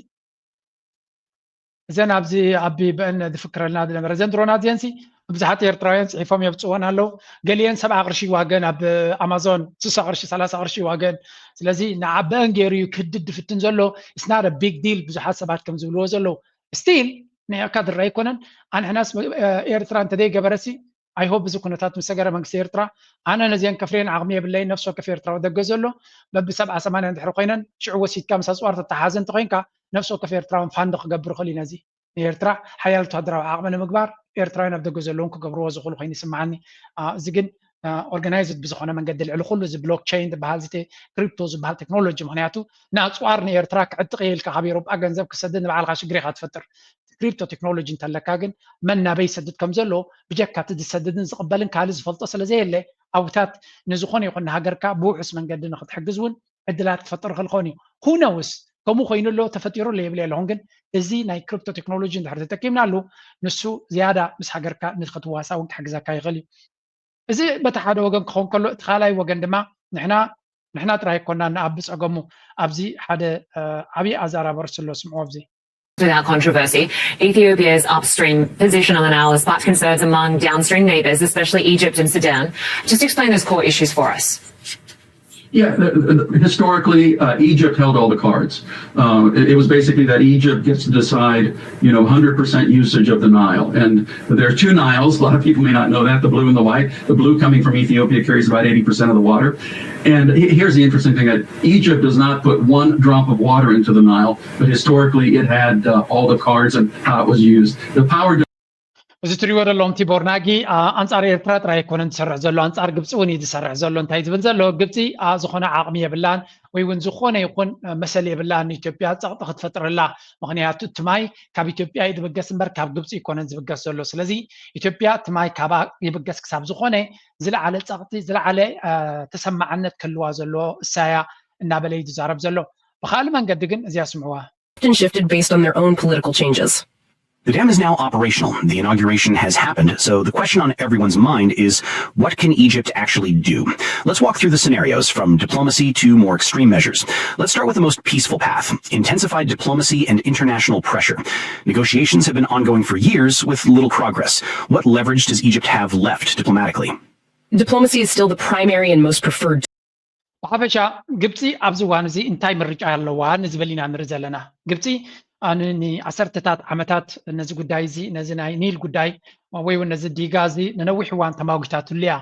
እዘን ኣብዚ ኣብ ቢቢኤን ዝፍክረልና ዝነበረ እዘን ድሮናት እዚአን ሲ ብዙሓት ኤርትራውያን ፅሒፎም የብፅወን ኣለዉ። ገሊአን ሰብዓ ቅርሺ ይዋገን ኣብ ኣማዞን ስሳ ቅርሺ ሰላሳ ቅርሺ ይዋገን። ስለዚ ንዓበአን ገይሩ እዩ ክህድድ ዝፍትን ዘሎ። It's not a big deal ብዙሓት ሰባት ከም ዝብልዎ ዘለዉ። ስቲል ንዕካ ዝረአ ኣይኮነን። ኣንሕናስ ኤርትራ እንተዘይገበረሲ I hope እዚ ኩነታት ምስ ሰገረ መንግስቲ ኤርትራ ኣነ ነዚአን ከፍልየን ዓቕሚ የብለይን። ነፍሲ ወከፍ ኤርትራዊ ደገ ዘሎ በቢ ሰብዓ ሰማንያ እንድሕር ኮይነን ሽዑ ወሲድካ ምስ ኣፅዋር ተተሓዘ እንተኮይንካ ነፍሲ ወከፍ ኤርትራውን ፋንድ ክገብር ይኽእል እዩ። ነዚ ንኤርትራ ሓያል ወታደራዊ ዓቕሚ ንምግባር ኤርትራውያን ኣብ ደገ ዘለውን ክገብርዎ ዝኽእሉ ኮይኑ ይስምዓኒ። እዚ ግን ኦርጋናይዝድ ብዝኾነ መንገዲ ልዕሊ ኩሉ እዚ ብሎክቸይን ዝበሃል እዚ ክሪፕቶ ዝበሃል ቴክኖሎጂ ምክንያቱ ንኣፅዋር ንኤርትራ ክዕጥቕ ኢልካ ካብ ኤሮጳ ገንዘብ ክሰድድ ንባዕልካ ሽግር ኢካ ትፈጥር። ክሪፕቶ ቴክኖሎጂ እንተለካ ግን መን ናበይ ይሰድድ ከም ዘሎ ብጀካ እቲ ዝሰድድን ዝቕበልን ካልእ ዝፈልጦ ስለ ዘየለ ኣውታት ንዝኾነ ይኹን ንሃገርካ ብውሑስ መንገዲ ንክትሕግዝ እውን ዕድላት ክፈጥር ክእል ክኸውን እዩ። ሁነውስ ከምኡ ኮይኑ ኣሎ ተፈጢሩ ኣሎ የብል ኣለኹን ግን እዚ ናይ ክሪፕቶ ቴክኖሎጂ እንድሕር ተጠቂምናሉ ንሱ ዝያዳ ምስ ሃገርካ ንክትዋሳ እውን ክሕግዘካ ይኽእል እዩ። እዚ በቲ ሓደ ወገን ክኸውን ከሎ እቲ ካልኣይ ወገን ድማ ንሕና ንሕና ጥራይ ኣይኮና ንኣብ ጸገሙ ኣብዚ ሓደ ዓብዪ ኣዛራቢ ርእሲ ኣሎ ስምዑ ኣብዚ Without controversy, Ethiopia's upstream position on the Nile has sparked concerns among downstream neighbours, especially Egypt and Sudan. Just explain those core issues for us. Yeah, historically, uh, Egypt held all the cards. Uh, it, it, was basically that Egypt gets to decide, you know, one hundred percent usage of the Nile. And there are two Niles. A lot of people may not know that, the blue and the white. The blue coming from Ethiopia carries about eighty percent of the water. And here's the interesting thing, that Egypt does not put one drop of water into the Nile, but historically it had uh, all the cards and how it was used. The power እዚ ትሪእዎ ዘለኹም ቲቦር ናጊ ኣንጻር ኤርትራ ጥራይ ኣይኮነን ዝሰርሕ ዘሎ፣ ኣንጻር ግብፂ እውን እዩ ዝሰርሕ ዘሎ። እንታይ ዝብል ዘሎ? ግብፂ ዝኾነ ዓቕሚ የብላን ወይ እውን ዝኾነ ይኹን መሰል የብላን ንኢትዮጵያ ፀቕጢ ክትፈጥረላ። ምክንያቱ እቲ ማይ ካብ ኢትዮጵያ እዩ ዝብገስ እምበር ካብ ግብፂ ኣይኮነን ዝብገስ ዘሎ። ስለዚ ኢትዮጵያ እቲ ማይ ካባ ይብገስ ክሳብ ዝኾነ ዝለዓለ ፀቕጢ ዝለዓለ ተሰማዕነት ክህልዋ ዘለዎ እሳያ እናበለ እዩ ዝዛረብ ዘሎ። ብካልእ መንገዲ ግን እዚኣ ስምዕዋ። Shifted based on their own political changes. The dam is now operational. The inauguration has happened, so the question on everyone's mind is what can Egypt actually do? Let's walk through the scenarios, from diplomacy to more extreme measures. Let's start with the most peaceful path, intensified diplomacy and international pressure. Negotiations have been ongoing for years with little progress. What leverage does Egypt have left diplomatically? Diplomacy is still the primary and most preferred ብሓፈሻ ግብፂ ኣብዚ እዋን እዚ እንታይ ምርጫ ኣለዋ ንዝብል ኢና ንርኢ ዘለና። ግብፂ ንዓሰርተታት ዓመታት ነዚ ጉዳይ እዚ ነዚ ናይ ኒል ጉዳይ ወይ እውን ነዚ ዲጋ እዚ ንነዊሕ እዋን ተማጒታትሉ እያ።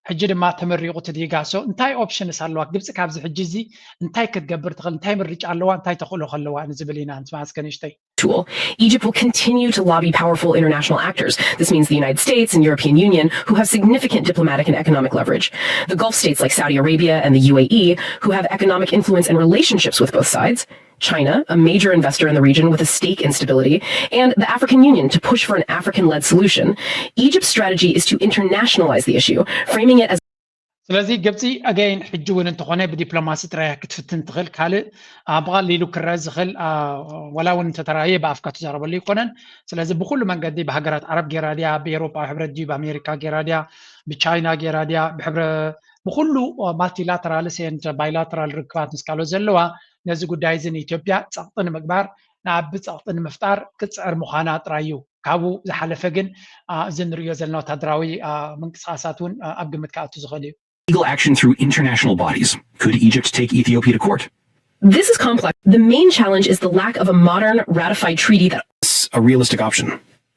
ሕጂ ድማ ተመሪቑ እቲ ዲጋ so እንታይ ኦፕሽንስ ኣለዋ ግብፂ ካብዚ ሕጂ እዚ እንታይ ክትገብር ትኽእል እንታይ ምርጫ ኣለዋ እንታይ ተኽእሎ ከለዋ ንዝብል ኢና ንስማዕስከ ንእሽተይ tool. Egypt will continue to lobby powerful international actors. This means the United States and European Union, who have significant diplomatic and economic leverage. The Gulf states like Saudi Arabia and the U A E, who have economic influence and relationships with both sides. China, a major investor in the region with a stake in stability, and the African Union to push for an African led solution. Egypt's strategy is to internationalize the issue, framing it as ስለዚ ግብፂ again ሕጂ እውን እንተኾነ ብዲፕሎማሲ ጥራይ ክትፍትን ትኽእል ካልእ ብቐሊሉ ክረአ ዝኽእል ወላ እውን እንተተራእየ ብኣፍካ ትዛረበሉ ኣይኮነን። ስለዚ ብኩሉ መንገዲ ብሃገራት ዓረብ ጌራ ድያ ብኤሮጳ ሕብረት ድዩ ብኣሜሪካ ጌራ ድያ ብቻይና ጌራ ድያ ብሕብረ ብኩሉ multilaterals and bilateral ርክባት ምስ ካልኦት ዘለዋ ነዚ ጉዳይ እዚ ንኢትዮጵያ ፀቕጢ ንምግባር ንኣቢ ፀቕጢ ንምፍጣር ክትፅዕር ምዃና ጥራይ እዩ። ካብኡ ዝሓለፈ ግን እዚ ንሪኦ ዘለና ወታደራዊ ምንቅስቃሳት እውን ኣብ ግምት ክኣቱ ዝኽእል እዩ። Legal action through international bodies. Could Egypt take Ethiopia to court? This is complex. The main challenge is the lack of a modern ratified treaty that It's a realistic option.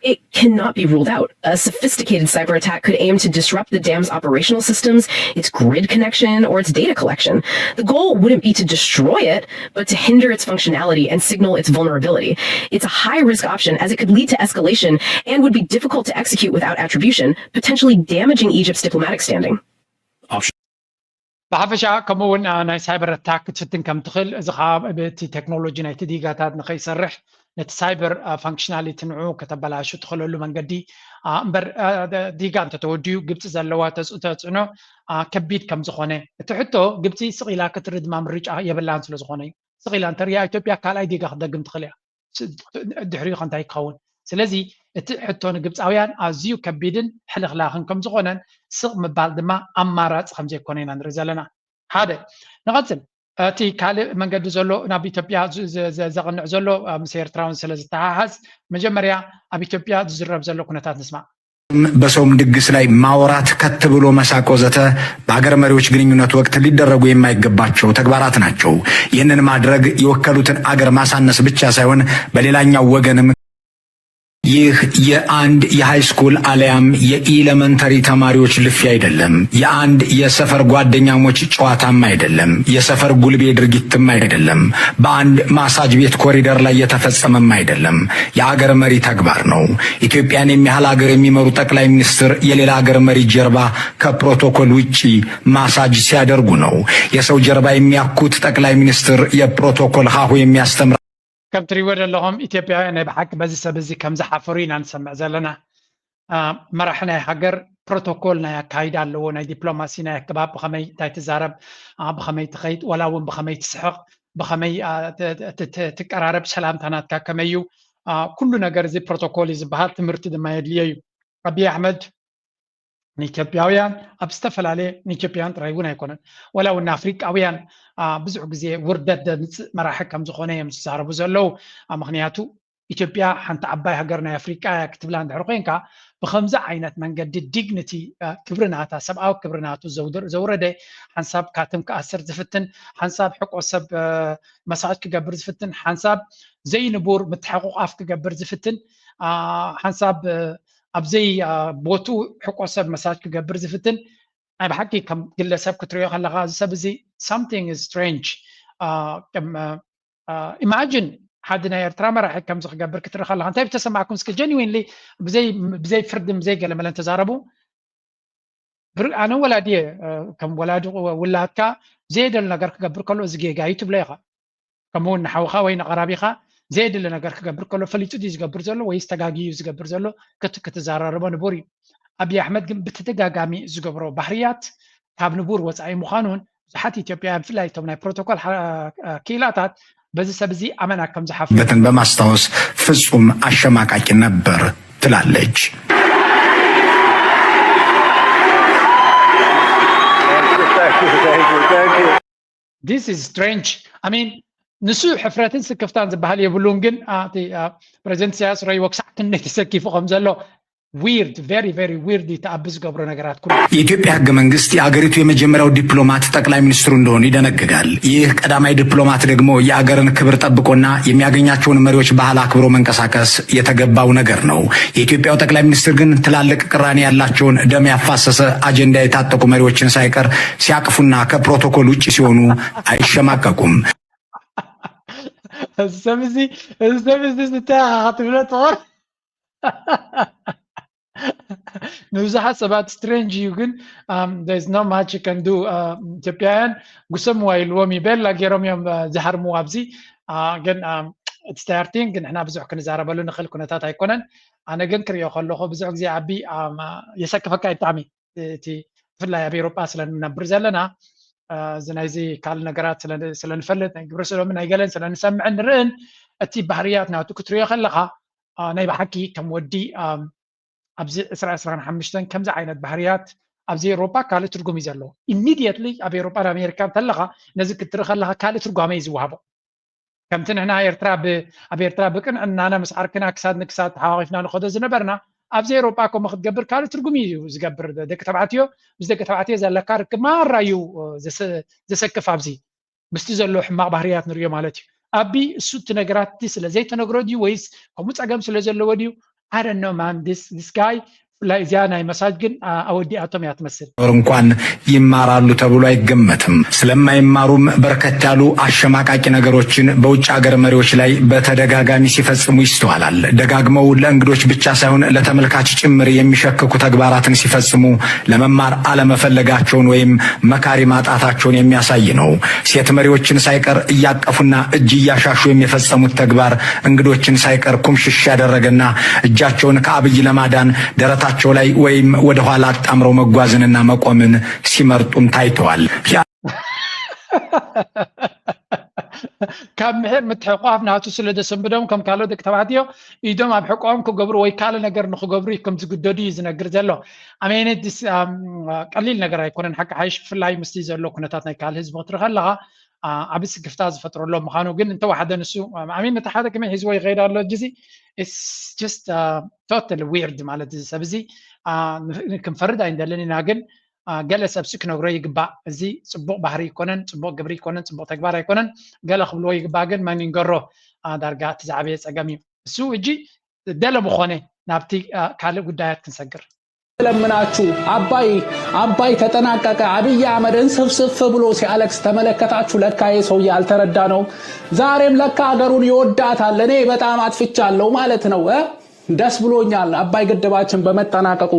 It cannot be ruled out. A sophisticated cyber attack could aim to disrupt the dam's operational systems, its grid connection, or its data collection. The goal wouldn't be to destroy it, but to hinder its functionality and signal its vulnerability. It's a high risk option as it could lead to escalation and would be difficult to execute without attribution, potentially damaging Egypt's diplomatic standing. ብሓፈሻ ከምኡ እውን ናይ ሳይበር ኣታክ ክትፍትን ከም ትኽእል፣ እዚ ከዓ እቲ ቴክኖሎጂ ናይቲ ዲጋታት ንኸይሰርሕ ነቲ ሳይበር ፋንክሽናሊቲ ንዑ ከተበላሹ ትኽእለሉ መንገዲ እምበር፣ ዲጋ እንተተወዲኡ ግብፂ ዘለዋ ተፅዕኖ ከቢድ ከም ዝኾነ፣ እቲ ሕቶ ግብፂ ስቕ ኢላ ክትሪ ድማ ምርጫ የብላን ስለ ዝኾነ እዩ። ስቕ ኢላ እንተሪኣ ኢትዮጵያ ካልኣይ ዲጋ ክትደግም ትኽእል እያ። ድሕሪኡ ከ እንታይ ክኸውን? ስለዚ እቲ ሕቶ ንግብፃውያን ኣዝዩ ከቢድን ሕልኽላኽን ከም ዝኾነን ስቕ ምባል ድማ ኣማራፂ ከም ዘይኮነ ኢና ንርኢ ዘለና። ሓደ ንቐፅል። እቲ ካልእ መንገዲ ዘሎ ናብ ኢትዮጵያ ዘቕንዕ ዘሎ ምስ ኤርትራውን ስለ ዝተሓሓዝ መጀመርያ ኣብ ኢትዮጵያ ዝዝረብ ዘሎ ኩነታት ንስማዕ። በሰውም ድግስ ላይ ማውራት፣ ከት ብሎ መሳቅ ወዘተ በሀገር መሪዎች ግንኙነት ወቅት ሊደረጉ የማይገባቸው ተግባራት ናቸው። ይህንን ማድረግ የወከሉትን አገር ማሳነስ ብቻ ሳይሆን በሌላኛው ወገንም ይህ የአንድ የሃይስኩል አለያም የኢለመንተሪ ተማሪዎች ልፊ አይደለም። የአንድ የሰፈር ጓደኛሞች ጨዋታም አይደለም። የሰፈር ጉልቤ ድርጊትም አይደለም። በአንድ ማሳጅ ቤት ኮሪደር ላይ የተፈጸመም አይደለም። የአገር መሪ ተግባር ነው። ኢትዮጵያን የሚያህል አገር የሚመሩ ጠቅላይ ሚኒስትር የሌላ አገር መሪ ጀርባ ከፕሮቶኮል ውጪ ማሳጅ ሲያደርጉ ነው። የሰው ጀርባ የሚያኩት ጠቅላይ ሚኒስትር የፕሮቶኮል ሀሁ የሚያስተምር ከም ትሪእዎ ዘለኹም ኢትዮጵያውያን ናይ ብሓቂ በዚ ሰብ እዚ ከም ዝሓፈሩ ኢና ንሰምዕ ዘለና። መራሒ ናይ ሃገር ፕሮቶኮል ናይ ኣካይዳ ኣለዎ። ናይ ዲፕሎማሲ ናይ ኣገባብ ብኸመይ እንታይ ትዛረብ፣ ብኸመይ ትኸይድ፣ ዋላ እውን ብኸመይ ትስሕቕ፣ ብኸመይ ትቀራረብ፣ ሰላምታ ናትካ ከመይ እዩ፣ ኩሉ ነገር እዚ ፕሮቶኮል እዩ ዝበሃል። ትምህርቲ ድማ የድልዮ እዩ። ኣብይ ኣሕመድ ንኢትዮጵያውያን ኣብ ዝተፈላለየ ንኢትዮጵያውያን ጥራይ እውን ኣይኮነን፣ ዋላ እውን ንኣፍሪቃውያን ብዙሕ ግዜ ውርደት ዘምፅእ መራሒ ከም ዝኾነ እዮም ዝዛረቡ ዘለዉ። ምክንያቱ ኢትዮጵያ ሓንቲ ዓባይ ሃገር ናይ ኣፍሪቃ እያ ክትብላ እንድሕር ኮይንካ ብከምዚ ዓይነት መንገዲ ዲግኒቲ ክብሪ ናታ ሰብኣዊ ክብሪ ናቱ ዘውረደ ሓንሳብ ካትም ክኣስር ዝፍትን ሓንሳብ ሕቆ ሰብ መሳጅ ክገብር ዝፍትን ሓንሳብ ዘይንቡር ምትሕቁቃፍ ክገብር ዝፍትን ሓንሳብ ኣብዘይ ቦቱ ሕቆ ሰብ መሳጅ ክገብር ዝፍትን ናይ ብሓቂ ከም ግለሰብ ክትሪኦ ከለካ እዚ ሰብ እዚ something strange ኢማጂን ሓደ ናይ ኤርትራ መራሒ ከምዚ ክገብር ክትርኢ ከለካ እንታይ ብተሰማዕኩም እስኪ genuinely ብዘይ ፍርድን ብዘይ ገለመለን ተዛረቡ። ኣነ ወላዲ እየ ከም ወላዲ ውላድካ ዘየደሉ ነገር ክገብር ከሎ እዚ ጌጋ እዩ ትብሎ ኢኻ። ከምኡ እውን ንሓውኻ ወይ ንቐራቢኻ ዘየድሊ ነገር ክገብር ከሎ ፈሊጡ ድዩ ዝገብር ዘሎ ወይስ ተጋግዩ እዩ ዝገብር ዘሎ ክትዘራረቦ ንቡር እዩ። ኣብይ ኣሕመድ ግን ብተደጋጋሚ ዝገብሮ ባህርያት ካብ ንቡር ወፃኢ ምዃኑን ብዙሓት ኢትዮጵያውያን ብፍላይ እቶም ናይ ፕሮቶኮል ክኢላታት በዚ ሰብ እዚ ኣመና ከም ዝሓፍሩ በትን በማስታወስ ፍጹም አሸማቃቂ ነበር ትላለች። This is strange. I mean ንሱ ሕፍረትን ስክፍታን ዝበሃል የብሉን፣ ግን ፕሬዚደንት ኢሳያስ ረይዎ ክሳዕ ክንደይ ተሰኪፉ ከም ዘሎ weird, very very weird ተኣቢ ዝገብሮ ነገራት ኩሉ። የኢትዮጵያ ህገ መንግስት የአገሪቱ የመጀመሪያው ዲፕሎማት ጠቅላይ ሚኒስትሩ እንደሆኑ ይደነግጋል። ይህ ቀዳማይ ዲፕሎማት ደግሞ የአገርን ክብር ጠብቆና የሚያገኛቸውን መሪዎች ባህል አክብሮ መንቀሳቀስ የተገባው ነገር ነው። የኢትዮጵያው ጠቅላይ ሚኒስትር ግን ትላልቅ ቅራኔ ያላቸውን ደም ያፋሰሰ አጀንዳ የታጠቁ መሪዎችን ሳይቀር ሲያቅፉና ከፕሮቶኮል ውጭ ሲሆኑ አይሸማቀቁም። እዚ ሰብ እዚ እዚ ሰብ እዚ ዝተያኻ ክትብሎ ትኾን ንብዙሓት ሰባት strange እዩ፣ ግን there's not much you can do። ኢትዮጵያውያን ጉሰምዋ ኢልዎም እዩ፣ ቤላ ገይሮም እዮም ዝሃርሙ ኣብዚ። ግን it's tiring፣ ግን ንሕና ብዙሕ ክንዛረበሉ ንኽእል ኩነታት ኣይኮነን። ኣነ ግን ክሪኦ ከለኹ ብዙሕ ግዜ ዓቢ የሰክፈካ እዩ ብጣዕሚ። እቲ ብፍላይ ኣብ ኤውሮጳ ስለ ንነብር ዘለና እዚ ናይዚ ካልእ ነገራት ስለ ንፈልጥ ናይ ግብረ ሰዶምን ናይ ገለን ስለ ንሰምዕን ንርእን እቲ ባህርያት ናቱ ክትሪኦ ከለኻ ናይ ብሓቂ ከም ወዲ ኣብዚ ዕስራ ዕስራን ሓሙሽተን ከምዚ ዓይነት ባህርያት ኣብዚ ኤውሮጳ ካልእ ትርጉም እዩ ዘለዎ። Immediately ኣብ ኤውሮጳን ኣሜሪካን እንተለኻ ነዚ ክትርኢ ከለኻ ካልእ ትርጓመ እዩ ዝወሃቦ። ከምቲ ንሕና ኤርትራ ኣብ ኤርትራ ብቅንዕናና ምስ ዓርክና ክሳድ ንክሳድ ተሓቋቒፍና ንኸዶ ዝነበርና ኣብዚ ኤውሮጳ ከምኡ ክትገብር ካልእ ትርጉም እዩ ዝገብር። ደቂ ተባዕትዮ ምስ ደቂ ተባዕትዮ ዘለካ ርክብ ማራ እዩ ዘሰክፍ። ኣብዚ ምስቲ ዘሎ ሕማቕ ባህርያት ንሪኦ ማለት እዩ። ኣቢ እሱ እቲ ነገራት እቲ ስለ ዘይተነግሮ ድዩ ወይስ ከምኡ ጸገም ስለ ዘለዎ ድዩ? I don't know, man, this this guy. ብፍላይ እዚኣ ናይ መሳጅ ግን ኣወዲኣቶም እያ ትመስል። እንኳን ይማራሉ ተብሎ አይገመትም። ስለማይማሩም በርከት ያሉ አሸማቃቂ ነገሮችን በውጭ ሀገር መሪዎች ላይ በተደጋጋሚ ሲፈጽሙ ይስተዋላል። ደጋግመው ለእንግዶች ብቻ ሳይሆን ለተመልካች ጭምር የሚሸክኩ ተግባራትን ሲፈጽሙ ለመማር አለመፈለጋቸውን ወይም መካሪ ማጣታቸውን የሚያሳይ ነው። ሴት መሪዎችን ሳይቀር እያቀፉና እጅ እያሻሹ የሚፈጸሙት ተግባር እንግዶችን ሳይቀር ኩምሽሽ ያደረገና እጃቸውን ከአብይ ለማዳን ደረታቸው ላይ ወይም ወደ ኋላ አጣምረው መጓዝንና መቆምን ሲመርጡም ታይተዋል። ካብ ምሕር ምትሕቋፍ ናቱ ስለ ዘሰንብዶም ከም ካልኦት ደቂ ተባዕትዮ ኢዶም ኣብ ሕቆኦም ክገብሩ ወይ ካልእ ነገር ንክገብሩ እዩ ከም ዝግደዱ እዩ ዝነግር ዘሎ። ኣሜነት ቀሊል ነገር ኣይኮነን። ሓቂ ሓይሽ ብፍላይ ምስቲ ዘሎ ኩነታት ናይ ካልእ ህዝቢ ክትርኢ ከለኻ ዓቢ ስክፍታ ዝፈጥረሎም ምዃኑ ግን እንተወሓደ ንሱ ኣሜን ነቲ ሓደ ከመይ ሒዝዎ ይኸይድ ኣሎ። እጅዚ ቶታል ዊርድ ማለት እዚ ሰብ እዚ ክንፈርድ ኣይንደልን ኢና ግን ገለ ሰብሲ ክነግሮ ይግባእ። እዚ ፅቡቕ ባህሪ ይኮነን፣ ፅቡቕ ግብሪ ይኮነን፣ ፅቡቕ ተግባር ኣይኮነን። ገለ ክብልዎ ይግባእ፣ ግን መን ይንገሮ? ዳርጋ እቲ ዝዓበየ ፀገም እዩ። እሱ እጂ ደለ ምኾነ ናብቲ ካልእ ጉዳያት ክንሰግር ለምናችሁ አባይ አባይ ተጠናቀቀ አብይ አህመድን ስፍስፍ ብሎ ሲያለቅስ ተመለከታችሁ። ለካ ይህ ሰውዬ አልተረዳ ነው። ዛሬም ለካ ሀገሩን ይወዳታል። እኔ በጣም አጥፍቻለሁ ማለት ነው። ደስ ብሎኛል አባይ ግድባችን በመጠናቀቁ።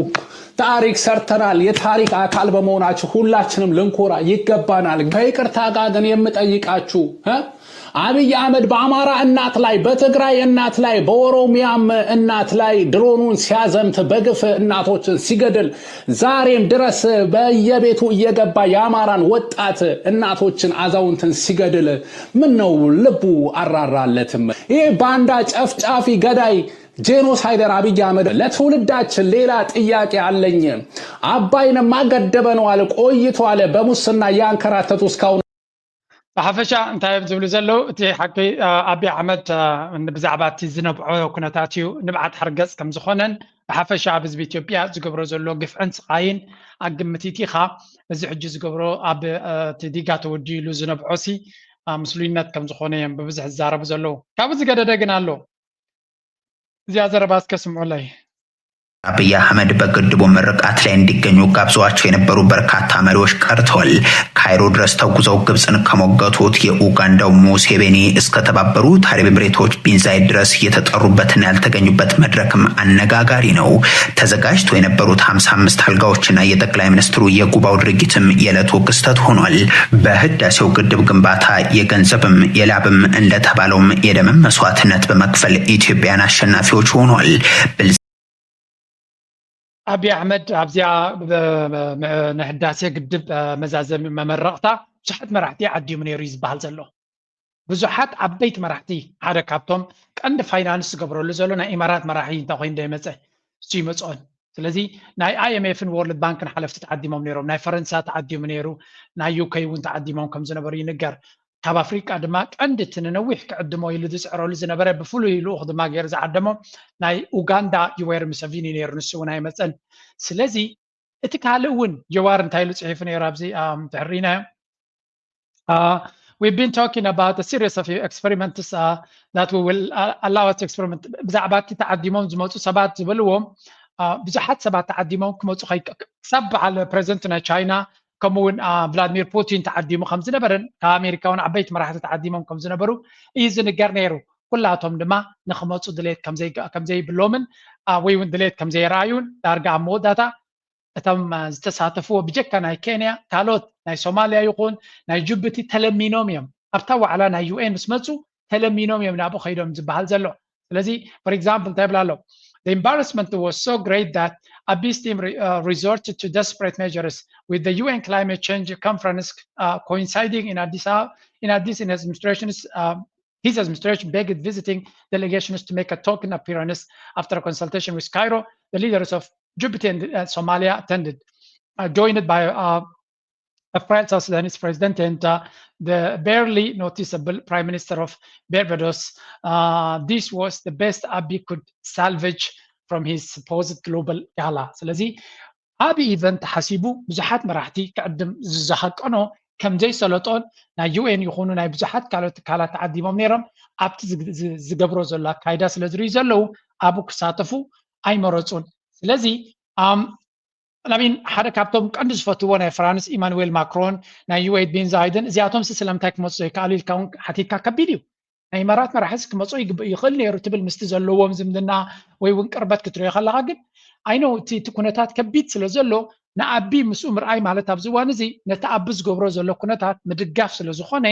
ታሪክ ሰርተናል። የታሪክ አካል በመሆናችን ሁላችንም ልንኮራ ይገባናል። ከይቅርታ ጋር ግን የምጠይቃችሁ አብይ አህመድ በአማራ እናት ላይ፣ በትግራይ እናት ላይ፣ በኦሮሚያም እናት ላይ ድሮኑን ሲያዘምት በግፍ እናቶችን ሲገድል ዛሬም ድረስ በየቤቱ እየገባ የአማራን ወጣት እናቶችን አዛውንትን ሲገድል ምን ነው ልቡ አራራለትም? ይህ ባንዳ ጨፍጫፊ ገዳይ ጄኖሳይደር አብይ አህመድ ለትውልዳችን ሌላ ጥያቄ አለኝ። አባይንማ ገደበነዋል ቆይቷል በሙስና ያንከራተቱ እስካሁን ብሓፈሻ እንታይ እዮም ዝብሉ ዘለዉ? እቲ ሓቂ ኣቢ ኣሕመድ ብዛዕባ እቲ ዝነብዖ ኩነታት እዩ ንብዓት ሓርገፅ ከም ዝኾነን ብሓፈሻ ኣብ ህዝቢ ኢትዮጵያ ዝገብሮ ዘሎ ግፍዕን ስቓይን ኣግምቲት ኢኻ። እዚ ሕጂ ዝገብሮ ኣብ እቲ ዲጋ ተወዲሉ ዝነብዖ ሲ ምስሉይነት ከም ዝኾነ እዮም ብብዝሕ ዝዛረቡ ዘለዉ። ካብኡ ዝገደደ ግን ኣሎ። እዚኣ ዘረባ እስከ ስምዑለይ። አብይ አህመድ በግድቡ ምርቃት ላይ እንዲገኙ ጋብዘዋቸው የነበሩ በርካታ መሪዎች ቀርተዋል። ካይሮ ድረስ ተጉዘው ግብፅን ከሞገቱት የኡጋንዳው ሙሴቬኒ እስከ ተባበሩት አረብ ኤምሬቶች ቢን ዛይድ ድረስ የተጠሩበትና ያልተገኙበት መድረክም አነጋጋሪ ነው። ተዘጋጅተው የነበሩት ሀምሳ አምስት አልጋዎችና የጠቅላይ ሚኒስትሩ የጉባኤው ድርጊትም የዕለቱ ክስተት ሆኗል። በህዳሴው ግድብ ግንባታ የገንዘብም የላብም እንደተባለውም የደምም መስዋዕትነት በመክፈል ኢትዮጵያን አሸናፊዎች ሆኗል። ኣብይ ኣሕመድ ኣብዚኣ ንህዳሴ ግድብ መዛዘሚ መመረቕታ ብዙሓት መራሕቲ ዓዲሙ ነይሩ እዩ ዝበሃል ዘሎ። ብዙሓት ዓበይቲ መራሕቲ ሓደ ካብቶም ቀንዲ ፋይናንስ ዝገብረሉ ዘሎ ናይ ኢማራት መራሒ እንተ ኮይኑ ዶ ይመፀ እሱ ይመፅኦን። ስለዚ ናይ ኣይኤምኤፍን ወርልድ ባንክን ሓለፍቲ ተዓዲሞም ነይሮም፣ ናይ ፈረንሳ ተዓዲሙ ነይሩ፣ ናይ ዩከይ እውን ተዓዲሞም ከም ዝነበሩ ይንገር። ካብ ኣፍሪቃ ድማ ቀንዲ እቲ ንነዊሕ ክዕድሞ ኢሉ ዝፅዕረሉ ዝነበረ ብፍሉይ ልኡኽ ድማ ገይሩ ዝዓደሞ ናይ ኡጋንዳ ዩዌሪ ሙሰቪኒ ነይሩ፣ ንሱ እውን ኣይመፀን። ስለዚ እቲ ካልእ እውን ጀዋር እንታይ ኢሉ ፅሒፉ ነይሩ ኣብዚ ትሕሪናዮ We've been talking about a series of experiments uh, that we will uh, allow us to experiment. ብዛዕባ እቲ ተዓዲሞም ዝመፁ ሰባት ዝበልዎም ብዙሓት ሰባት ተዓዲሞም ክመፁ ክሳብ በዓል ፕሬዚደንት ናይ ቻይና ከምኡውን ቭላድሚር ፑቲን ተዓዲሙ ከም ዝነበረን ካብ ኣሜሪካ እውን ዓበይቲ መራሕቲ ተዓዲሞም ከም ዝነበሩ እዩ ዝንገር ነይሩ። ኩላቶም ድማ ንክመፁ ድሌት ከምዘይብሎምን ወይ እውን ድሌት ከምዘይረኣዩን ዳርጋ ኣብ መወዳእታ እቶም ዝተሳተፍዎ ብጀካ ናይ ኬንያ ካልኦት ናይ ሶማልያ ይኹን ናይ ጅቡቲ ተለሚኖም እዮም። ኣብታ ዋዕላ ናይ ዩኤን ምስ መፁ ተለሚኖም እዮም ናብኡ ከይዶም ዝበሃል ዘሎ። ስለዚ for example እንታይ ይብል ኣሎ? The embarrassment was so great that Abiy team re- uh, resorted to desperate measures with the U N climate change conference uh, coinciding in Addis Ababa. In Addis, in his administration's uh, his administration begged visiting delegations to make a token appearance after a consultation with Cairo. The leaders of Djibouti and uh, Somalia attended, uh, joined by uh, a French Sudanese president and uh, the barely noticeable prime minister of Barbados. Uh, this was the best Abiy could salvage from his supposed global gala. ስለዚ ዓቢ ኢቨንት ሓሲቡ ብዙሓት መራሕቲ ክዕድም ዝሃቀኖ ከም ዘይሰለጦን ናይ ዩኤን ይኹኑ ናይ ብዙሓት ካልኦት ትካላት ተዓዲሞም ነይሮም ኣብቲ ዝገብሮ ዘሎ ኣካይዳ ስለ ዝርእዩ ዘለዉ ኣብኡ ክሳተፉ ኣይመረፁን። ስለዚ ኣም ናቢን ሓደ ካብቶም ቀንዲ ዝፈትዎ ናይ ፍራንስ ኢማኑዌል ማክሮን፣ ናይ ዩኤት ቢን ዛይድን፣ እዚኣቶም ሲ ስለምንታይ ክመፁ ዘይከኣሉ ኢልካ እውን ሓቲትካ ከቢድ እዩ። ናይ ኢማራት መራሕስ ክመፁ ይግብ- ይኽእል ነይሩ ትብል ምስቲ ዘለዎም ዝምድና ወይ እውን ቅርበት ክትሪኦ ከለካ፣ ግን ኣይኖ እቲ እቲ ኩነታት ከቢድ ስለ ዘሎ ንኣቢ ምስኡ ምርኣይ ማለት ኣብዚ እዋን እዚ ነቲ ኣቢ ዝገብሮ ዘሎ ኩነታት ምድጋፍ ስለ ዝኾነ፣